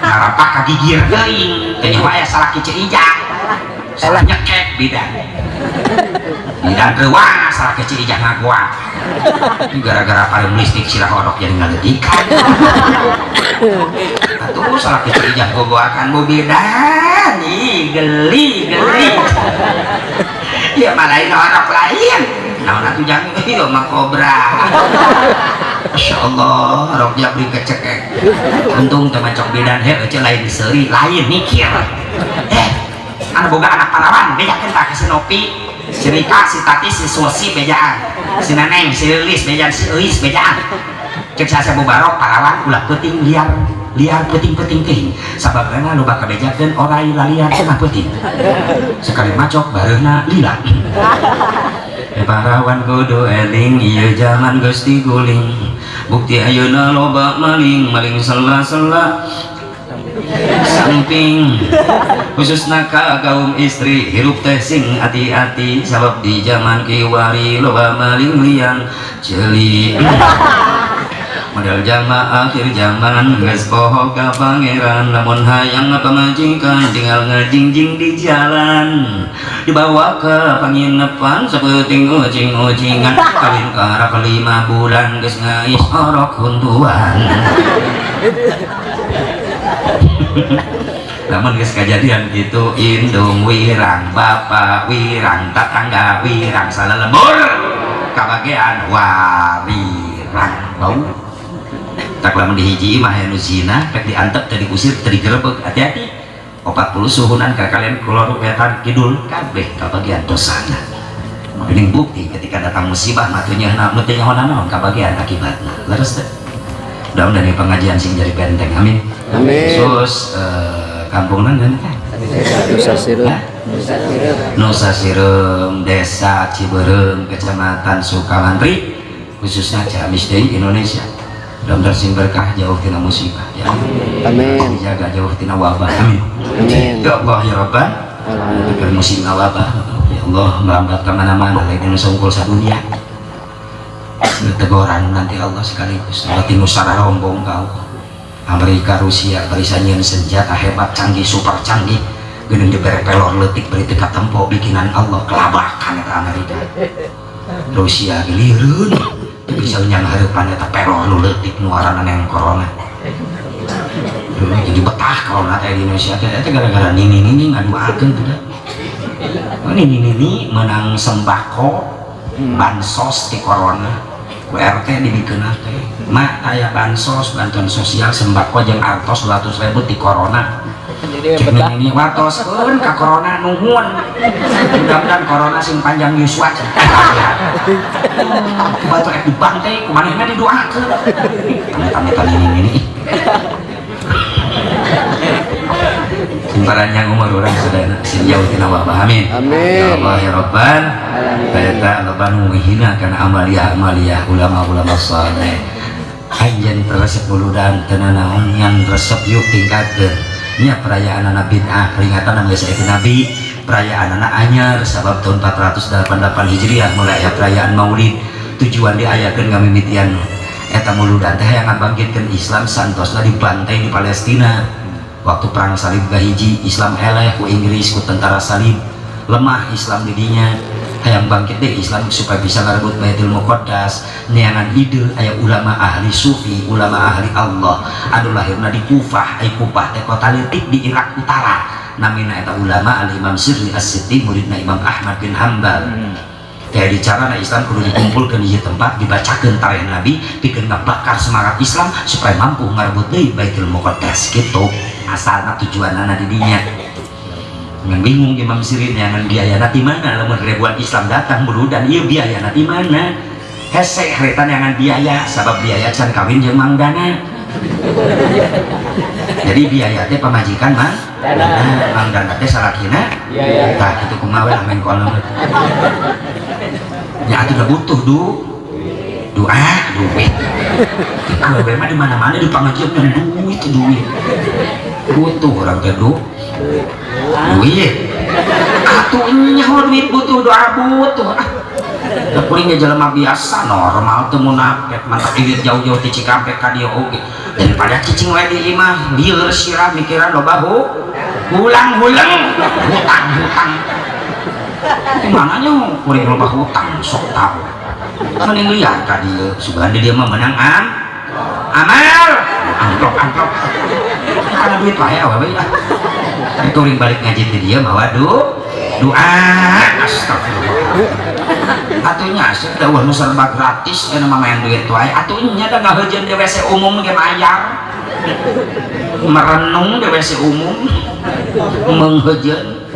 A: Ngarapak ka gigir teuing, teh nyawa aya salaki cek ijah. Salah nyekek bidan bidan rewas salah kecil ijah ngagoa gara-gara pareum listrik sirah orok jadi ngaleudikan atuh salah kecil ijah gogoakan bu bidan ih geli geli ya malain orok lain naon atuh jangan ieu mah kobra. Masya Allah orok jabri kecekek untung teh macok bidan heuh eueuh lain seuri lain mikir anak boga anak parawan bejakeun tah ka si Nopi, si Rika, si Tati, si Susi bejaan, si Neneng, si Lilis bejaan, si Euis bejaan. Cek sasa Mubarok parawan ulah peuting liar liar peuting-peuting teuing sababna loba kabejakeun orai laliar tengah peuting sekali macok bareuna lila. Parawan kudu eling ieu jaman geus diguling bukti ayeuna loba maling maling sela-sela samping khususna ka kaum istri hirup teh sing hati-hati sabab di zaman kiwari loba maling liang ceuli model jama akhir zaman geus poho ka pangeran lamun hayang pamajikan tinggal ngajingjing di jalan dibawa ke panginepan sapenting ucing-ucingan kawin karak 5 bulan geus ngais orok huntuan. Namun geus kajadian gitu indung wirang bapak wirang tatangga wirang salalembur kabagean warirang bau tak lamun dihiji mah anu zina rek diantep teu diusir teu digerebeg hati-hati 40 suhunan ka kalian kulon wetan kidul kabeh kabagian dosana. Ini bukti ketika datang musibah mah teu nyaho nu teu nyaho naon kabagian akibatna. Leres teh. Mudah-mudahan ini pengajian sing jadi benteng. Amin.
B: Amin.
A: Khusus kampung nan teh.
B: Nusa Sireum.
A: Nusa Sireum, Desa Ciberem, Kecamatan Sukamantri, khususnya Ciamis deui Indonesia. Mudah-mudahan sing berkah jauh tina musibah ya.
B: Amin.
A: Dijaga jauh tina wabah. Amin.
B: Amin.
A: Ya Allah ya Rabbal. Amin. Musim wabah. Ya Allah merambat ke mana-mana lain Indonesia unggul sadunia. Teguran nanti Allah sekaligus. Berarti nusara rombong kau. Amerika, Rusia barisan nyeun senjata hebat, canggih, super canggih. Geuning dibere pelor leutik beri teu katempo bikinan Allah kelabakan eta Amerika. Rusia gilireun teu bisa nyang hareupan eta pelor nu leutik nu ngaranna neng corona. Jadi betah corona teh di Indonesia teh eta gara-gara nini-nini ngaduakeun teh. Ini menang sembako bansos di corona ku RT dibikeun teh, "Mak, aya bansos, bantuan sosial sembako jeung artos 200.000 di corona."
B: Jadi
A: Cek
B: betah.
A: Nini wartoskeun ka corona, "Nuhun, mudah-mudahan corona sing panjang yuswa." Ku batur rek dibantai, ku manehna didoakeun. Amit-amitan ini ini simparan yang umur urang sadayana sing jauh tina wabah, amin.
B: Amin.
A: Ya Allah ya Rabbal. Eta loba nu ngehina kana amaliyah amaliyah ulama-ulama saleh. Anjeun resep muludan teu nanaon, ngan resep yuk tingkatkeun nya perayaan anak bid'ah, peringatan geus aya nabi, perayaan anak anyar, sabab tahun 488 Hijriah mulai aya perayaan Maulid. Tujuan diayakeun ngamimitian eta muludan teh hayang ngabangkitkeun Islam santosna dibantai di Palestina waktu perang salib kahiji. Islam eleh ku Inggris, ku tentara salib, lemah Islam di dinya. Hayang bangkit deh Islam supaya bisa ngarebut Baitul Muqaddas. Neangan ide, aya ulama ahli sufi, ulama ahli Allah anu lahirna di Kufah. Ai Kufah teh kota leutik di Irak Utara. Namina eta ulama Al Imam Sirri As-Sitti, muridna Imam Ahmad bin Hambal. Kayak dicarana Islam kudu dikumpulkan di tempat, dibacakan tarikh Nabi, pikeun ngabakar semangat Islam supaya mampu ngarebut deui Baitul Muqaddas, gitu asalna, tujuanana di dinya. Ngan bingung Imam Sirin yang biaya di mana lamun ribuan Islam datang dan iya biaya di mana. Hese harita neangan biaya, sabab biaya can kawin jeung mangdana. Jadi biaya teh pamajikan mang
B: Dana.
A: Mangdana teh salakina.
B: Biaya.
A: Tah kitu, kumaha we lah main kono ya atuh, udah butuh doa duit. Awewe mah di mana-mana di pengajian yang duit duit, butuh orang teh duit atuh nyaho, duit butuh, doa butuh. Ah, da kuring ge jelema biasa normal, teu munafik, mantap duit jauh-jauh ti Cikampek ka dieu oge daripada cicing we di imah lieur sirah mikiran loba hulang-huleng hutang-hutang. Di mananya kuring loba hutang, sok tau mending liar ka dieu. Sugan di dieu mah menang amal amplop amplop karena duit wae awewe. Ah, kuring balik ngaji di dieu mawa doa. Astagfirullah, atuh nya asup da eueuh nu serba gratis, eta mah main duit wae atuh nya. Da ngaheujeun di WC umum ge mayar, merenung di WC umum mengheujeun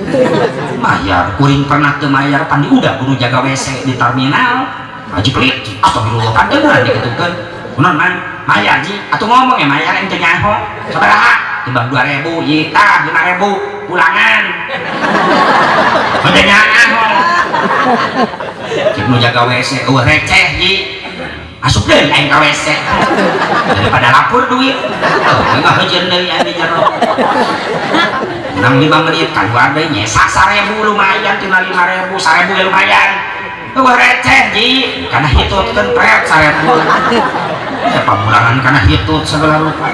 A: mayar. Kuring pernah teu mayar, pandi udah kudu jaga WC di terminal, "Haji pelit." Astagfirullah, kan beneran dikitukeun. "Kunaon man mayar ji atuh ngomong ya mayar ente nyaho sabaraha?" "Timbang 2000 ji." "Tah 5000 pulangan." Udah nyaho cek nu jaga WC, "Eueuh receh ji, asup deui aing ka WC daripada lapor duit." Oh, ngaheujeun deui aing di jero nang 5 menit keluar deui, nyesa 1000, lumayan tina 5000, 1000 ya lumayan. "Eueuh receh ji," kana hitut kan pret 1000 ya pamulangan, kana hitut segala rupa.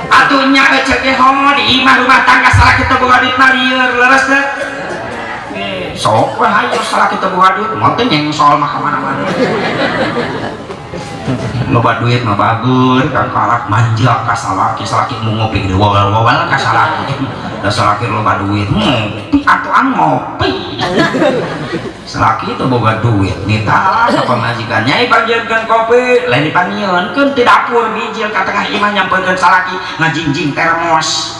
A: Atuh nya ecek ge homo di imah rumah tangga salah kita boga duit mah lieur, leres teh? Sok we hayo, salah kita boga duit moal teh nyengsol mah ka mana-mana. Loba duit mah bagus kakalak manja ka salaki, salaki mau ngopi gede wawal-wawal ka salaki. Da salaki loba duit ngopi atuh, ang ngopi. Salaki itu boga duit nita ka pamajikan, "Nyai, panggilkeun kopi." Lain dipanggieunkeun ti dapur bijil ka tengah imah, nyampeurkeun salaki ngajingjing termos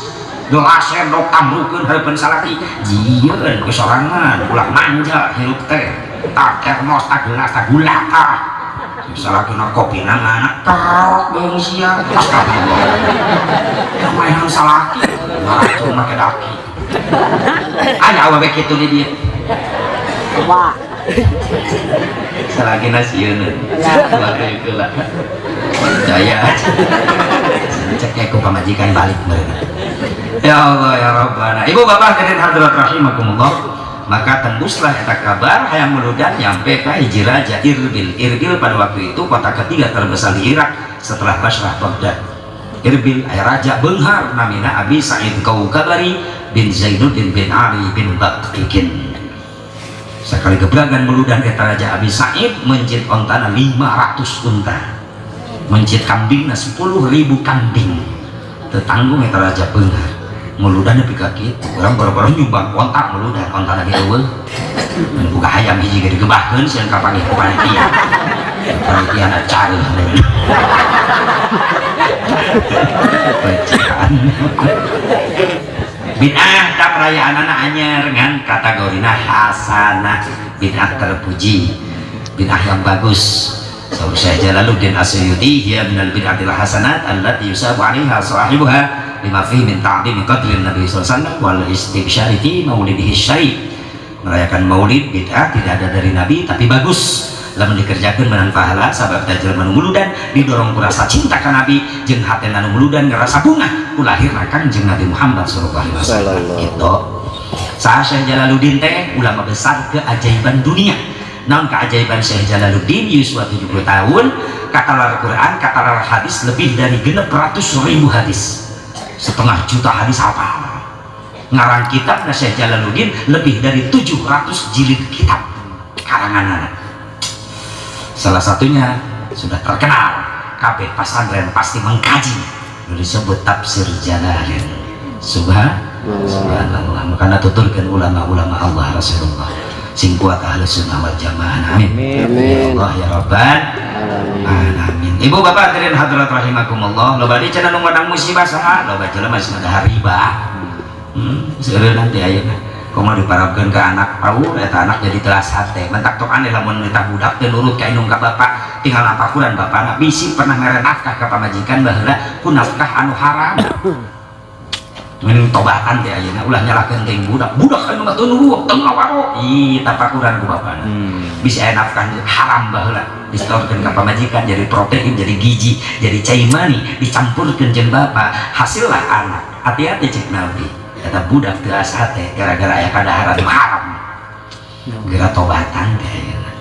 A: gelas sendok, tambrukeun hareupeun salaki. Jieun ku sorangan, ulah manja hirup teh, tah termos, tah gelas, tah gula, tah. Salaki na kopi na nganak terok beung sia. Astagfirullah, yang mainan salaki ngaracun make daki. Aya awewe kitu di dieu?
B: Wah.
A: Salaki na sieun lah daya cek ku pamajikan balik mereka. Ya Allah ya Rabbana. Ibu bapak hadirin hadirat rahimakumullah, maka tembuslah eta kabar hayang muludan nyampe ke hiji raja Irbil. Irbil pada waktu itu kota ketiga terbesar di Irak setelah Basrah, Baghdad. Irbil aya raja beunghar namina Abi Sa'id Kaukabari bin Zainuddin bin Ali bin Baktikin. Sekali gebragan muludan eta raja Abi Sa'id mencit ontana 500 unta, mencit kambingna 10.000 kambing, tetanggung eta raja beunghar. Muludan nepi ka kitu. Urang boro-boro nyumbang kontak muludan, kontak lagi eueuh. Buka hayam hiji ge digebahkeun sieun kapanggih ku panitia. Panitia na careuh. Bacaan. Bid'ah tak perayaan anak anyar ngan kategorina hasanah, bid'ah terpuji, bid'ah yang bagus. Saur Syekh Jalaluddin As-Suyuti, hiya minal bid'atil hasanat allati yusabu 'alaiha sahibuha lima fihi min ta'zimi qadrin Nabi sallallahu alaihi wasallam wal istibsyari fi maulidihi syarif. Merayakan maulid bid'ah tidak ada dari Nabi tapi bagus. Lamun dikerjakeun menang pahala sabab teh jelema nu muludan didorong ku rasa cinta ka Nabi jeung hatena nu muludan ngerasa bungah ku lahirna Kangjeng Nabi Muhammad sallallahu alaihi wasallam. Gitu. Saha Syekh Jalaluddin teh ulama besar keajaiban dunia. Naon keajaiban Syekh Jalaluddin yuswa 70 tahun katalar Quran katalar hadis lebih dari 600.000 hadis, setengah juta hadis apa. Ngarang kitab Syekh Jalaluddin lebih dari 700 jilid kitab karangan. Salah satunya sudah terkenal kabeh pasantren pasti mengkaji, disebut tafsir Jalalain. Subhanallah. Makanya tuturkan ulama-ulama Allah Rasulullah sing kuat ahli sunnah wal jamaah. Amin.
B: Amin.
A: Ya Allah ya Rabban alamin. Ibu bapak hadirin hadirat rahimakumullah, loba di cenah nu ngadang musibah saha, loba jelema sing ada riba. Seureun nanti ayeuna komo diparabkeun ka anak paur eta anak jadi telas hate. Mentak tok aneh lamun nitah budak teu nurut ka indung ka bapak, tinggal napakuran bapana bisi pernah mere nafkah ka pamajikan baheula ku nafkah anu haram. Mending tobatan teh ayeuna ulah nyalahkeun teuing budak. Budak anu mah teu nurut, teu ngawaro. Ih, tapakuran ku bapana. Bisa aya nafkah haram baheula disetorkeun ka pamajikan jadi protein, jadi gizi, jadi cai mani, dicampurkeun jeung bapak, hasillah anak. Hati-hati cek Nabi. Eta budak teu asa teh gara-gara aya kadaharan haram. Geura tobatan teh ayeuna.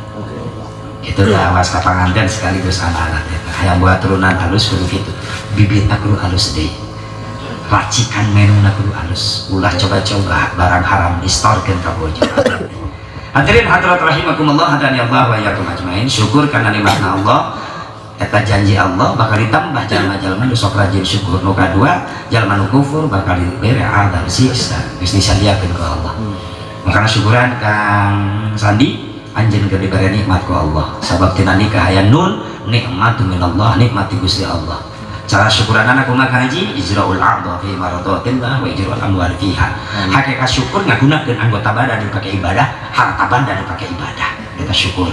A: Itu tah awas ka panganten sekaligus anak-anak teh. Hayang buat turunan halus kudu kitu. Bibitna kudu halus deui. Racikan menuna kudu halus. Ulah coba-coba barang haram distorkeun ka bojo. Hadirin hadirat rahimakumullah hadani Allah wa iyyakum ajmain. Syukur karena nikmatna Allah. Eta janji Allah bakal ditambah jalma-jalma nu sok rajin syukur. Nu kadua jalma nu kufur bakal dibere azab siksa. Geus disadiakeun ku Allah. Makana syukuran Kang Sandi anjeun keur dibere nikmat ku Allah. Sabab tina nikah aya nun nikmatu minallah, nikmat ti Gusti Allah. Cara syukuran anak kumaha Kang Haji? Ijraul a'dha fi maradatillah wa ijraul amwal fiha. Hakikat syukur ngagunakeun anggota badan dipakai ibadah, harta banda dipakai ibadah. Kita syukur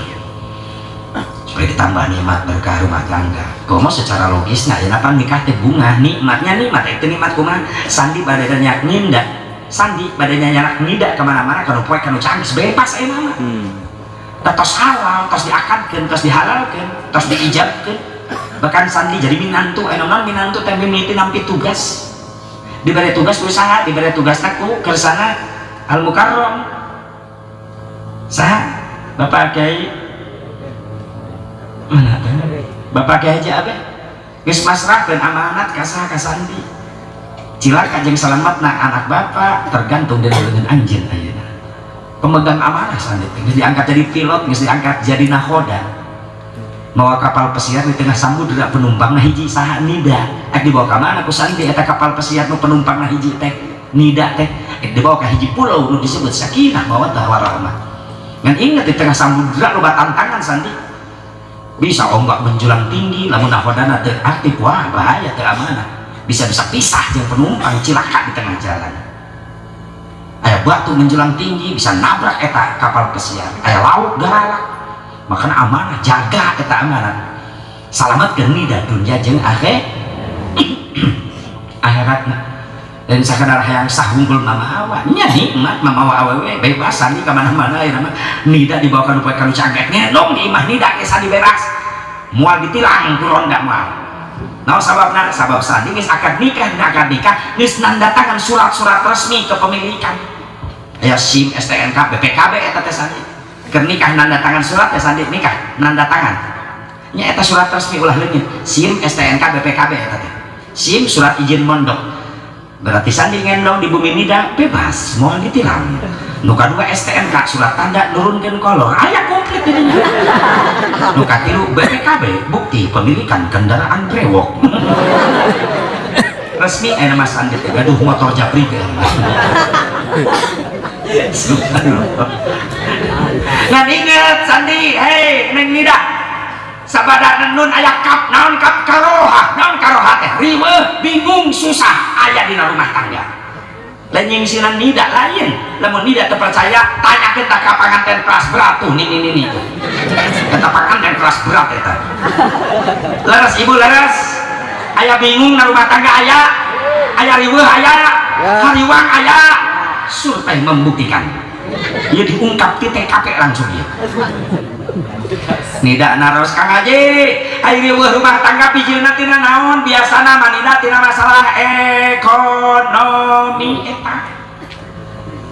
A: supaya ditambah nikmat berkah rumah tangga. Komo secara logis nah ya apa nikah teh bunga nikmatnya nikmat itu nikmat kumaha? Sandi badana nyak ninda. Sandi badana nyak ninda kemana-mana kalau poe kanu cangis bebas aya mah. Tos halal, tos diakadkeun, tos dihalalkeun, tos diijabkeun. Bahkan Sandi jadi minantu, naon minantu teh mimiti nampi tugas. Diberi tugas ku saha? Diberi tugas ku kersana Al Mukarram. Saha? Bapak Kiai mana teh? Bapak Kiai Haji Abeh. Geus masrahkeun amanat ka saha? Ka Sandi. Cilaka jeung salamatna anak bapak tergantung dari leungeun anjeun ayeuna. Pemegang amanah Sandi teh geus diangkat jadi pilot, geus diangkat jadi nahoda. Mawa kapal pesiar di tengah samudera penumpangna hiji saha? Nida. Ek dibawa ka mana ku Sandi eta kapal pesiar nu penumpangna hiji teh Nida teh? Ek dibawa ka hiji pulau nu disebut sakinah mawaddah warahmah. Ngan inget di tengah samudera loba tantangan Sandi. Bisa ombak menjulang tinggi lamun nahodana teu aktif, wah bahaya teu amanah. Bisa-bisa pisah jeung penumpang cilaka di tengah jalan. Aya batu menjulang tinggi bisa nabrak eta kapal pesiar. Aya laut galak. Makanya amanah jaga eta amanah. Salamatkeun nida dunya jeung akhiratna. Dan sakadar hayang sah unggul mama awa nya nikmat mama awa awewe bebas Sandi ka mana-mana aya nama nida dibawa ka nu poe kanu cangkek ngendong di imah nida ke Sandi bebas moal ditilang ku ronda moal. Naon sababna? Sabab Sandi geus akad nikah, dina akad nikah geus nandatangan surat-surat resmi kepemilikan. Aya SIM, STNK, BPKB eta teh Sandi. Keur nikah nanda tangan surat teh Sandi nikah nanda tangan. Nya eta surat resmi ulah leungit. SIM, STNK, BPKB eta teh. SIM surat izin mondok. Berarti Sandi ngendong di bumi nida bebas, moal ditilang. Nu kadua STNK surat tanda nurunkeun kolor, aya komplit jadinya. Nu katilu BPKB bukti pemilikan kendaraan brewok. Resmi aya Mas Andi teh gaduh motor Japri teh. Subhanallah. Nah, inget Sandi, hei Neng Nida, sabada nun aya kaf. Naon kaf? Karoha. Naon karoha teh? Riweuh, bingung, susah aya dina rumah tangga. Lain nyingsinan Nida, lain. Lamun Nida terpercaya, tanyakeun tak ka panganten kelas berat tuh. Nini nini tuh eta panganten kelas berat eta. Leres, Ibu, leres? Aya bingung na rumah tangga? Aya. Aya riweuh? Aya. Hariwang? Aya. Survei membuktikan ya, diungkap di TKP langsung ya. Nida naros, "Kang Haji, ari riweuh rumah tangga bijilna tina naon?" Biasana mah Nida tina masalah ekonomi eta.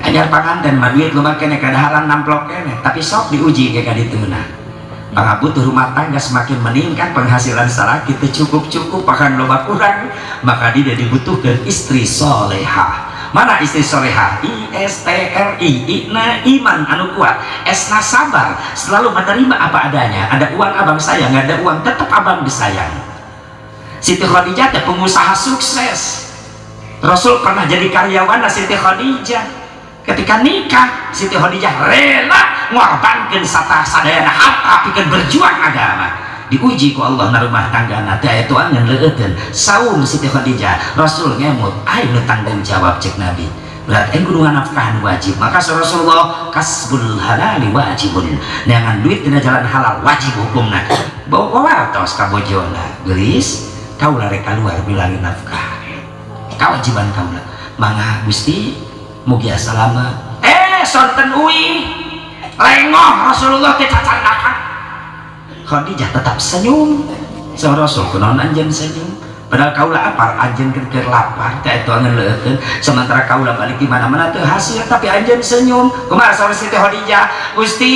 A: Anyar panganten mah duit loba keneh, kadaharan namplok keneh, tapi sok diuji ke kadituna. Pangabutuh rumah tangga semakin meningkat, penghasilan salaki teu cukup-cukup, bahkan loba kurang, maka dia dibutuhkan istri solehah. Mana istri soleha? I S T R I. I na iman anu kuat, S na sabar, selalu menerima apa adanya. Ada uang abang sayang, nggak ada uang tetap abang disayang. Siti Khadijah teh pengusaha sukses. Rasul pernah jadi karyawan Siti Khadijah. Ketika nikah, Siti Khadijah rela ngorbankan sata sadayana harta pikeun berjuang agama. Diuji ku Allah na rumah tangga teh aya tuangan leueuteun saum Siti Khadijah. Rasul ngemut, "Aing nu tanggung jawab," cek Nabi. Berarti aing kudu nganafkahan, wajib. Maka Rasulullah, kasbul halali wajibun, neangan duit dina jalan halal wajib hukumna. Bawa wartos ka bojona, "Geulis, kaula rek kaluar milari nafkah, kewajiban kaula. Mangga Gusti, mugi salamet." Sonten uih lengoh Rasulullah teh, cacandakan. Khadijah tetap senyum. Saur Rasul, "Kunaon anjeun senyum? Padahal kaula apal anjeun keur lapar teh tuangan leueuteun, sementara kaula balik di mana-mana teu hasil, tapi anjeun senyum. Kumaha?" Saur Siti Khadijah, "Gusti,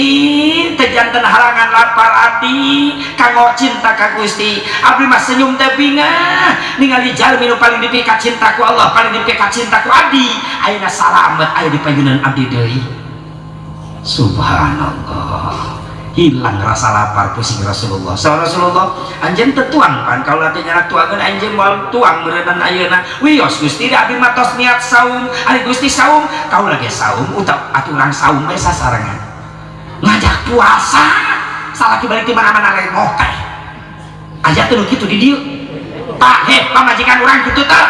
A: teu janten halangan lapar abdi kanggo cinta ka Gusti. Abdi mah senyum teh bingah ningali jalmi nu paling dipika cinta ku Allah, paling dipika cinta ku abdi, ayeuna salamet aya di payunan abdi deui." Subhanallah, hilang rasa lapar pusing Rasulullah. Saur Rasulullah, "Anjeun teu tuang pan? Kaula teh nyarak tuangeun, anjeun moal tuang meureunnan ayeuna." "Wios Gusti, da abdi mah tos niat saum. Ari Gusti saum, kaula ge saum, utawa atuh urang saum we sasarengan." Ngajak puasa salaki balik di mana-mana lengoh teh. Aya teu nu kitu di dieu, Pak? Heh, pamajikan urang kitu teu?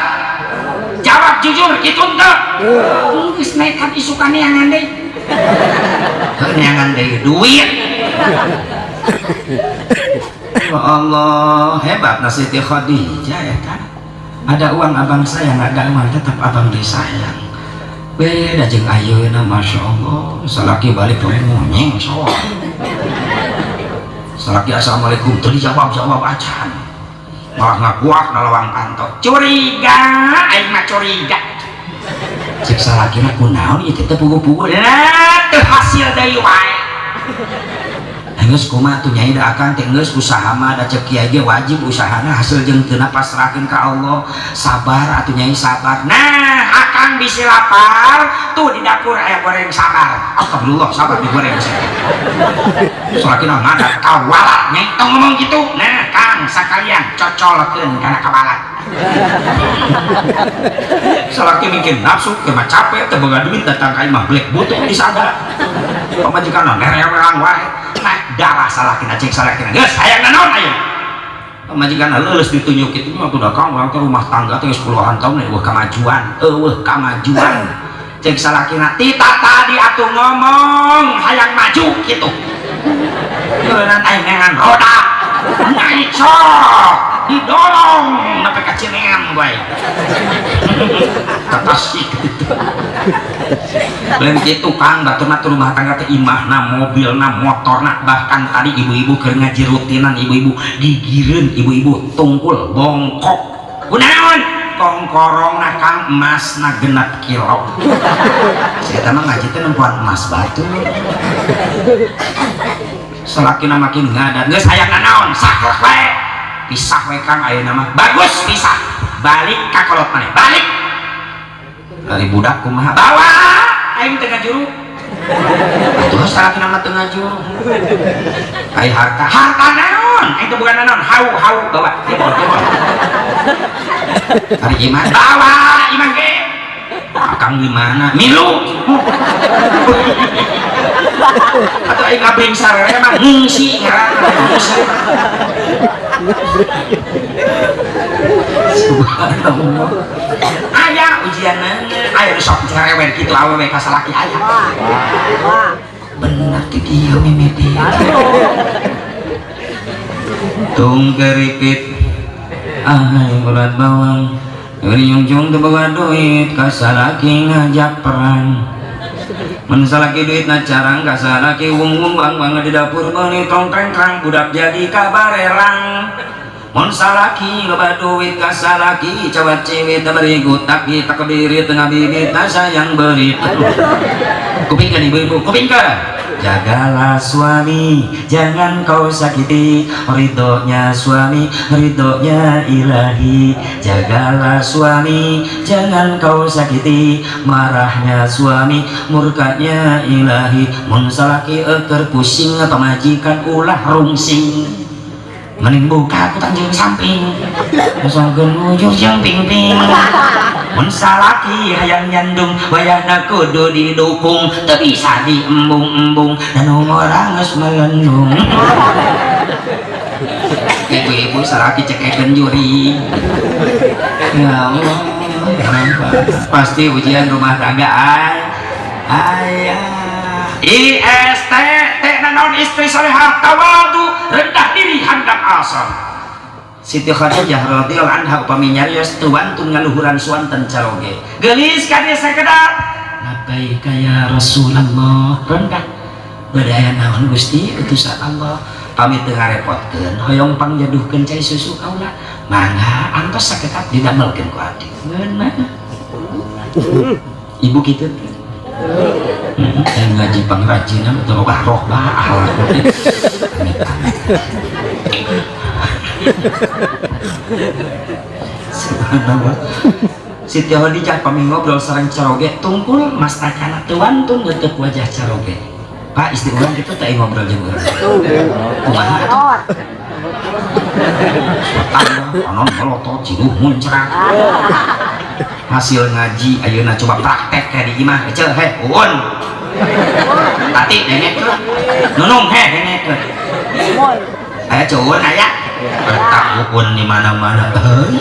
A: Jawab jujur, kitu teu? Geus nekat isukan neangan deui. Heuh, neangan deui duit. Ya Allah, hebat Siti Khadijah ya kan. Ada uang abang sayang, ada uang tetap abang disayang. Beda jeung ayeuna, Masya Allah, salaki balik ngonyeng sok. Salaki assalamualaikum teu dijawab-jawab acan. Malah ngakuak na lawang panto. Curiga, aing mah curiga. Cek salakina, "Kunaon ieu teh puguh-puguh?" Nah, teu hasil deui wae. Geus kumaha tuh, Nyai? Da akang teh geus usaha mah, da cek kiai ge wajib usahana, hasil jeung teu pasrahkeun ka Allah. "Sabar atuh, Nyai, sabar." Nah, akang bisi lapar tuh, di dapur aya goreng sabar. Astagfirullah, sabar digoreng. Salakina ngadat, "Kawalat, Nyai, tong ngomong gitu." "Nah Kang, sakalian cocolkeun kana kawalat." Salaki mikir nafsu mah capek, teu boga duit, datang ka imah black butuh disaga pamajikan nerewelang wae, naik darah salakina. Cek salakina, "Geus hayang naon ayeuna?" Pamajikan leuleus ditunjuk kitu mah, "Tuh Kang, urang teh rumah tangga teh geus puluhan tahun, euweuh kamajuan, euweuh kamajuan." Cek salakina, "Tita tadi atuh ngomong hayang maju kitu. Ngeunan aing neangan roda naik, sok didorong sampai ka Cineam gue ka Tasik gitu." Lain gitu Kang, baturna tuh rumah tangga teh imahna, mobilna, motorna, bahkan tadi ibu-ibu keur ngaji rutinan, ibu-ibu gigireun, ibu-ibu tungkul bongkok. Kunaon? Kongkorongna Kang, emasna 6 kilo. Saya mah ngaji teh nempoan emas batu. Salakina makin ngadat, "Geus hayang naon? Saklek wae. Pisah we Kang ayeuna mah." "Bagus, pisah. Balik ka kolot maneh, balik. Dari budak kumaha? Bawa, aing teu ngajuru." Atuh salakina mah teu ngajuru. Ai harta, harta naon? Aing teu boga naon. Hau hau, bawa. Jebol jebol. Hari imah bawa imah ge. Akang di mana? Milu. Atau aing ngabring sarere mah ngungsi ngaranna. Ngungsi. Subhanallah. Aya ujianna, aya nu sok cerewet kitu awewe ka salaki aya. Bener ti dieu mimiti. Tung keripit ahai ulat bawang nyungcung teu boga duit ka salaki ngajak perang. Mun salaki duitna carang ka salaki wung-wung wang-wang di dapur meuni tong treng-trang budak jadi kabarerang. Mun salaki loba duit ka salaki cawat ciwit berigut taki takbiri tengah bibit sayang berit. Kupingkeun ibu-ibu, kupingkeun. Jagalah suami, jangan kau sakiti. Ridhonya suami, ridhonya ilahi. Jagalah suami, jangan kau sakiti. Marahnya suami, murkanya ilahi. Mun salaki eukeur pusing, pamajikan ulah rungsing. Mending buka aku tanjung samping, kosongkeun ujung jeung ping-ping. Mun salaki hayang nyandung, wayahna kudu didukung, teu bisa diembung-embung, dan umur geus melendung. Ibu-ibu salaki cekekeun juri. Ya Allah, pasti ujian rumah tangga ay. Ayah. IST T naon istri solehah tawadu rendah diri handap asal. Siti Khadijah radhiyallahu anha upami nyarios teu wantun ngaluhuran suanten caroge. Geulis ka dieu sakedap. Labbaika ya Rasulullah. Rendah. Bade aya naon Gusti utusan Allah. Pamit teu ngarepotkeun, hoyong pangjaduhkeun cai susu kaula. Mangga antos sakedap didamelkeun ku abdi. Ngeunah. Ibu kitu teh. Ngaji pangrajinan atau roh roh bah. Subhanallah. Siti Khadijah pami ngobrol sareng caroge tungkul mastakana teu wantun leuteuk wajah caroge. Pak istri urang kitu teh ngobrol jeung urang. Kumaha atuh? Anon melotot ciduh muncrat. Hasil ngaji ayeuna coba praktek kayak di imah eceu heh uun. Tati dengekeun. Nunung heh dengekeun. Aya cuun aya. Letak uun di mana-mana. Heuh.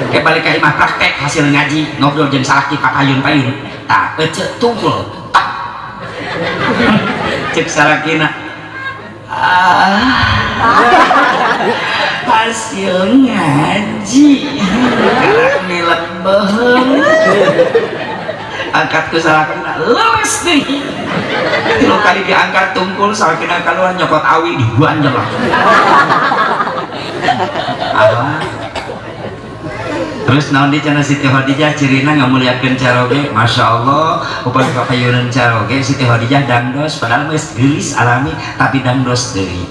A: Kayak balik ke imah praktek hasil ngaji ngobrol jeung salaki pakayun-payun. Tah eceu tungkul. Tak. Cek salakina. Ah. Hasil ngaji karak nilep beuheung angkat ku salakina leres deui tilu kali diangkat tungkul salakina kaluar nyokot awi dibanjel langsung. Ah. Terus naon di cenah Siti Khadijah cirina ngamuliakeun caroge, Masya Allah upami kapayunan caroge Siti Khadijah dangdos padahal geus geulis alami tapi dangdos deui.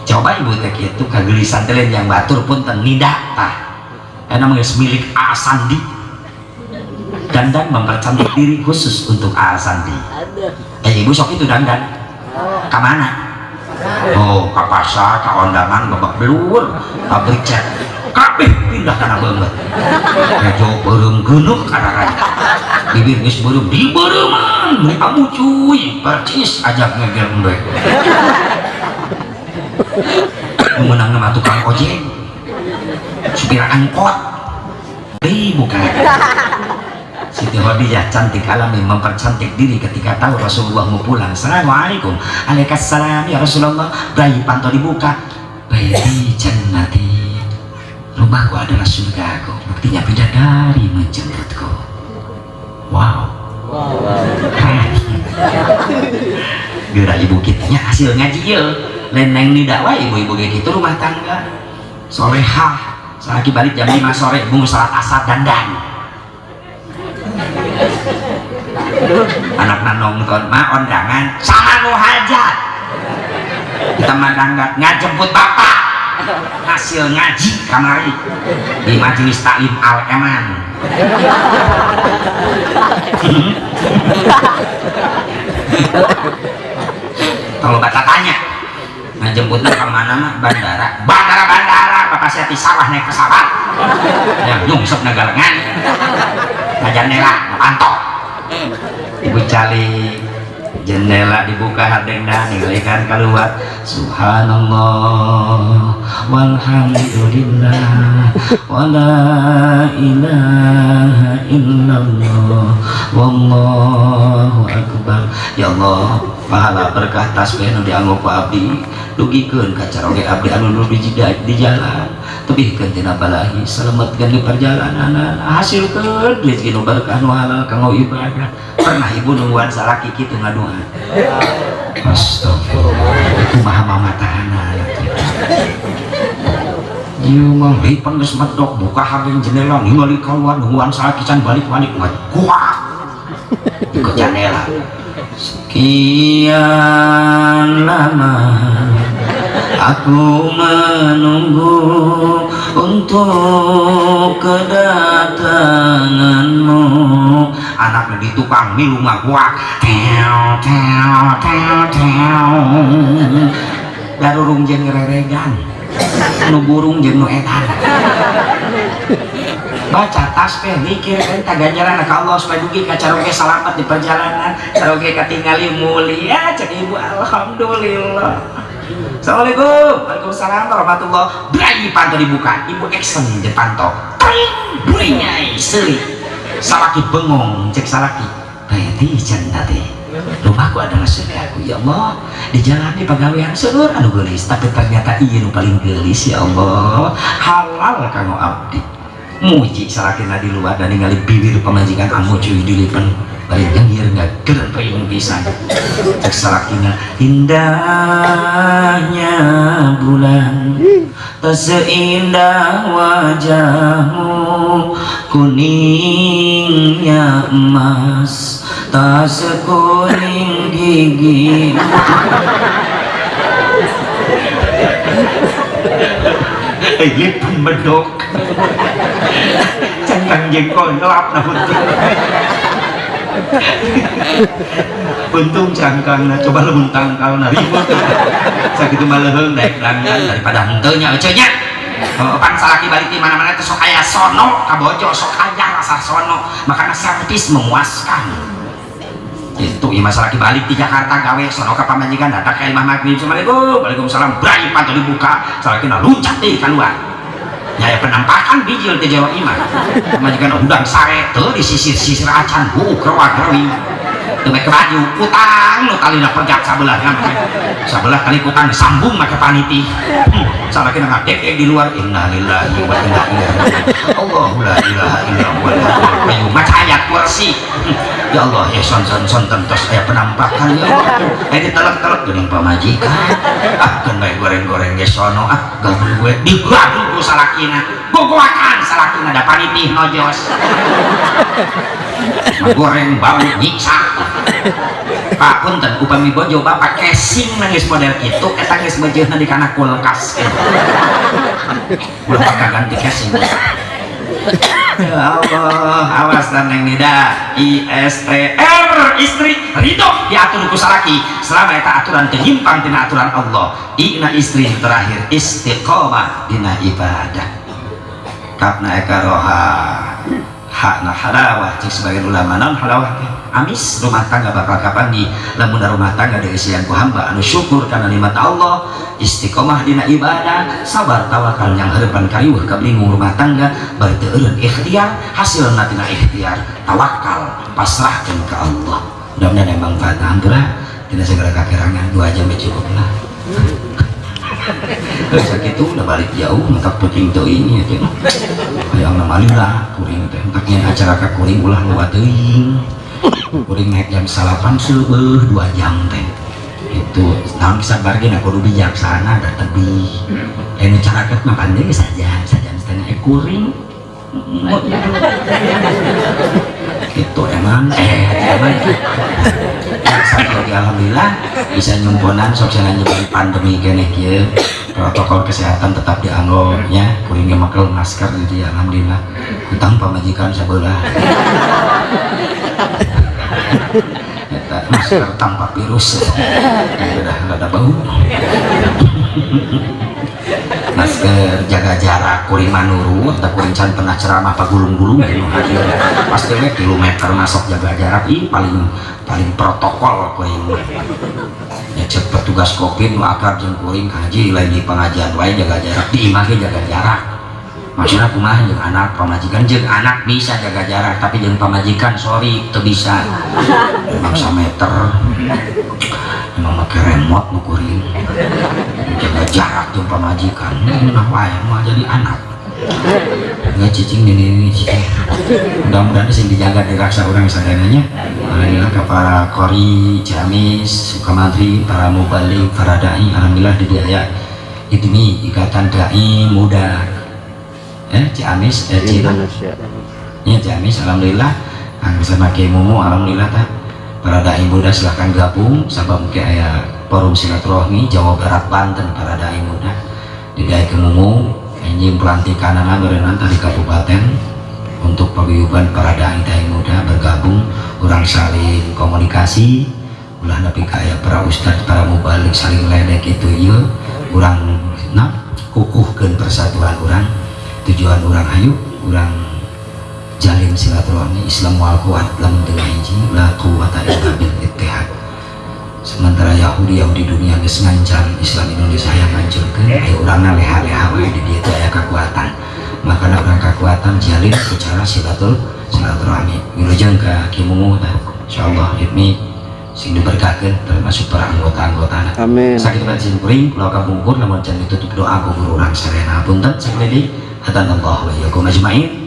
A: Coba ibu teh kitu kageulisan teh lain yang batur punten nida tah. Eta mah geus milik A Sandi. Dandan mempercantik diri khusus untuk A Sandi. Ibu sok itu dandan. Ka mana? Oh, ka pasar, ka ondangan, babak belur, pabrik cat. Kabeh pindah kana beungeut. Hejo beureum geuneuh kana. Bibir geus beureum dibeureuman, meuni amucuy, percis ajak ngeger embe. Menang nama tukang ojek, supir angkot, bukan. Siti Khadijah cantik alami mempercantik diri ketika tahu Rasulullah mau pulang. Assalamualaikum, alaikassalam ya Rasulullah. Bayi panto dibuka, bayi jannati, rumahku adalah surgaku. Buktinya bidadari menjemputku. Wow, keren. Geura ibu kitanya hasil ngaji ieu. Lain di dakwah ibu-ibu kayak gitu rumah tangga solehah. Selagi balik jam 5 sore bungu salat asar dandan. Anak nonton mah ondangan saha nu hajat. Kita mah dandan ngajemput bapak hasil ngaji kamari di majelis taklim Al Eman. Kalau baca tanya Ngajemputna ka mana mah? Bandara. Bandara bandara, bapak saya di sawah naik pesawat. Yang nyungsep nagalengan. Ka jendela, panto. Ibu calik jendela dibuka hardengna ningalikan keluar, subhanallah walhamdulillah wala ilaha illallah wallahu akbar. Ya Allah, pahala berkah tasbih nu dianggo ku abdi dugikeun ka caroge abdi anu nu di jalan, tebihkeun tina balahi, selamatkeun di perjalanan, hasilkeun rezeki nu berkah nu halal kanggo ibadah. Pernah ibu nungguan salaki kitu ngadoa? Astagfirullah, kumaha mamatahana. Ieu mah lipen geus medok, buka hardeng jendela ningali keluar, nungguan salaki can balik-balik, kuat ke jendela. Sekian lama aku menunggu untuk kedatanganmu. Anak di tukang milu ngaguak teo teo teo teo, darurung jeung ngereregan nu burung jeung nu edan. Baca tasbih, mikir minta ganjaran ka Allah supaya dugi ka caroge selamat di perjalanan, caroge katingali mulia. Cek ibu, alhamdulillah. Assalamualaikum. Waalaikumsalam warahmatullah. Berani panto dibuka, ibu action di panto, tring buinyai seuri salaki bengong. Cek salaki, berarti janda teh rumahku adalah surgaku. Ya Allah, di jalan di pagawean seueur anu geulis, tapi ternyata ieu nu paling geulis. Ya Allah, halal kanggo abdi. Muji salakina di luar dan ningali bibir pamajikan amu cuy dilipen bari nyengir ngagerpeyung pisan. Cek salakina, indahnya bulan tak seindah wajahmu, kuningnya emas tak sekuning gigi. Lipen medok, cangkang jengkol ngelap nah. Untung cangkangna, coba lamun tangkalna ribut. Sakitu mah leuheung daek langgan daripada henteu nya ece nya. Pan salaki balik di mana-mana teh sok aya sono ka bojo, sok aya rasa sono, makana servis memuaskan. Itu ieu mah salaki balik di Jakarta gawe sono ka pamajikan, datang ka imah maghrib, assalamualaikum, waalaikumsalam, berani panto dibuka, salakina luncat deui keluar. Ya, ya penampakan bijil teh Jawa imah. Pamajikan udang sare teu disisir-sisir acan, buuk rewag-rewing. Teu make baju, kutang nu talina perjak sabelah kan. Sabelah tali kutang disambung make paniti. Salakina ngadek di luar, innalillahi wa inna ilaihi raji'un. Allahu la ilaha illa huwal hayyul qayyum. Maca ayat kursi. Ya Allah, ya son son son tos aya penampakan ya Allah. Eh ditelek-telek geuning pamajikan. Ah, keun bae goreng-goreng ge sono ah, ganggu gue digaduh ku salakina. Gogoakan salakina da panitih nojos. Goreng bau nyiksa. Pak, punten, upami bojo bapak casing nangis model kitu eta geus meujeuhna di kana kulkas. Ulah bakal ganti casing. Ya Allah, awas dan yang nida ISTR, istri ridho diatur ku salaki selama eta aturan teu nyimpang tina aturan Allah. I na istri terakhir istiqomah dina ibadah. Kapna eka roha hakna halawah, cek sebagian ulama non halawah teh amis rumah tangga bakal kapanggih lamun rumah tangga diisian ku hamba anu syukur karena nikmat Allah, istiqomah dina ibadah, sabar, tawakal, yang harapan kariweuh kabingung rumah tangga bari teu eureun ikhtiar, hasilna tina ikhtiar tawakal pasrahkeun ka Allah. Mudah-mudahan emang manfaat. Hampura tina segala kakirangan, 2 jam ya cukup lah. Terus sakitu udah balik jauh mentak puting teuing ya teh hayang malila kuring teh entak nyen acara ka kuring ulah luar teuing. Kuring naik jam 9 seueuh 2 jam teh itu naon sabar ge kudu bijaksana da tebih anu caraket mah pandai saja sajam setengah kuring itu emang emang ya, alhamdulillah bisa nyumponan sok nyebar pandemi keneh kieu, protokol kesehatan tetap dianggo nya, kuring ge make masker, jadi alhamdulillah hutang pamajikan sabelah eta masker tanpa virus ya, udah ada bau. Masker, jaga jarak, kuring manurut da kuring can pernah ceramah pagulung-gulung nu hadir. Pasti we kilometer masuk jaga jarak, ih, paling paling protokol kuring mah. Ya, cek petugas Covid nu akrab jeung kuring, "Haji, lain di pengajian wae jaga jarak, di imah ge jaga jarak." Maksudnya kumaha jeung anak, pamajikan? Jeung anak bisa jaga jarak, tapi jeung pamajikan sorry, teu bisa. Emang sameter, emang make remote nu kuring jaga jarak jeung pamajikan. Nah, wae moal jadi anak. Enggak, cicing ini cicing. Mudah-mudahan sing dijaga diraksa urang sadananya. Alhamdulillah ke para qori Ciamis, Sukamantri, para mubalig, para dai, alhamdulillah di daya IDMI, Ikatan Dai Muda Ciamis, Cina.
B: Indonesia.
A: Ya, Ciamis, alhamdulillah Kang sama Kiai Mumu, alhamdulillah tah para dai muda silahkan gabung, sabab mungkin aya forum silaturahmi Jawa Barat, Banten, para dai muda di dai Kemumu enjing pelantikan berenang di kabupaten untuk paguyuban para dai dai muda bergabung. Urang saling komunikasi, ulah nepi kaya para ustad, para mubalig saling ledek itu. Ieu urang nah kukuhkeun persatuan urang, tujuan urang. Ayo urang jalin silaturahmi. Islam wal kuat lamun teu hiji, la quwata illa bil ittihad. Sementara Yahudi Yahudi dunia geus ngancam Islam Indonesia yang ngancurkeun, ayo urangna leha-leha wae. Di dieu teh aya kakuatan, makana urang kakuatan jalin secara silaturahmi. Wilujeng ka Ki Mumu tah, insyaallah IDMI sing diberkahkeun termasuk para anggota-anggotana.
B: Amin.
A: Sakitu bae sim kuring, kula kapungkur, lamun can ditutup doa ku guru urang sarena, punten sakali. Hadanallahu wa iyyakum ajmain.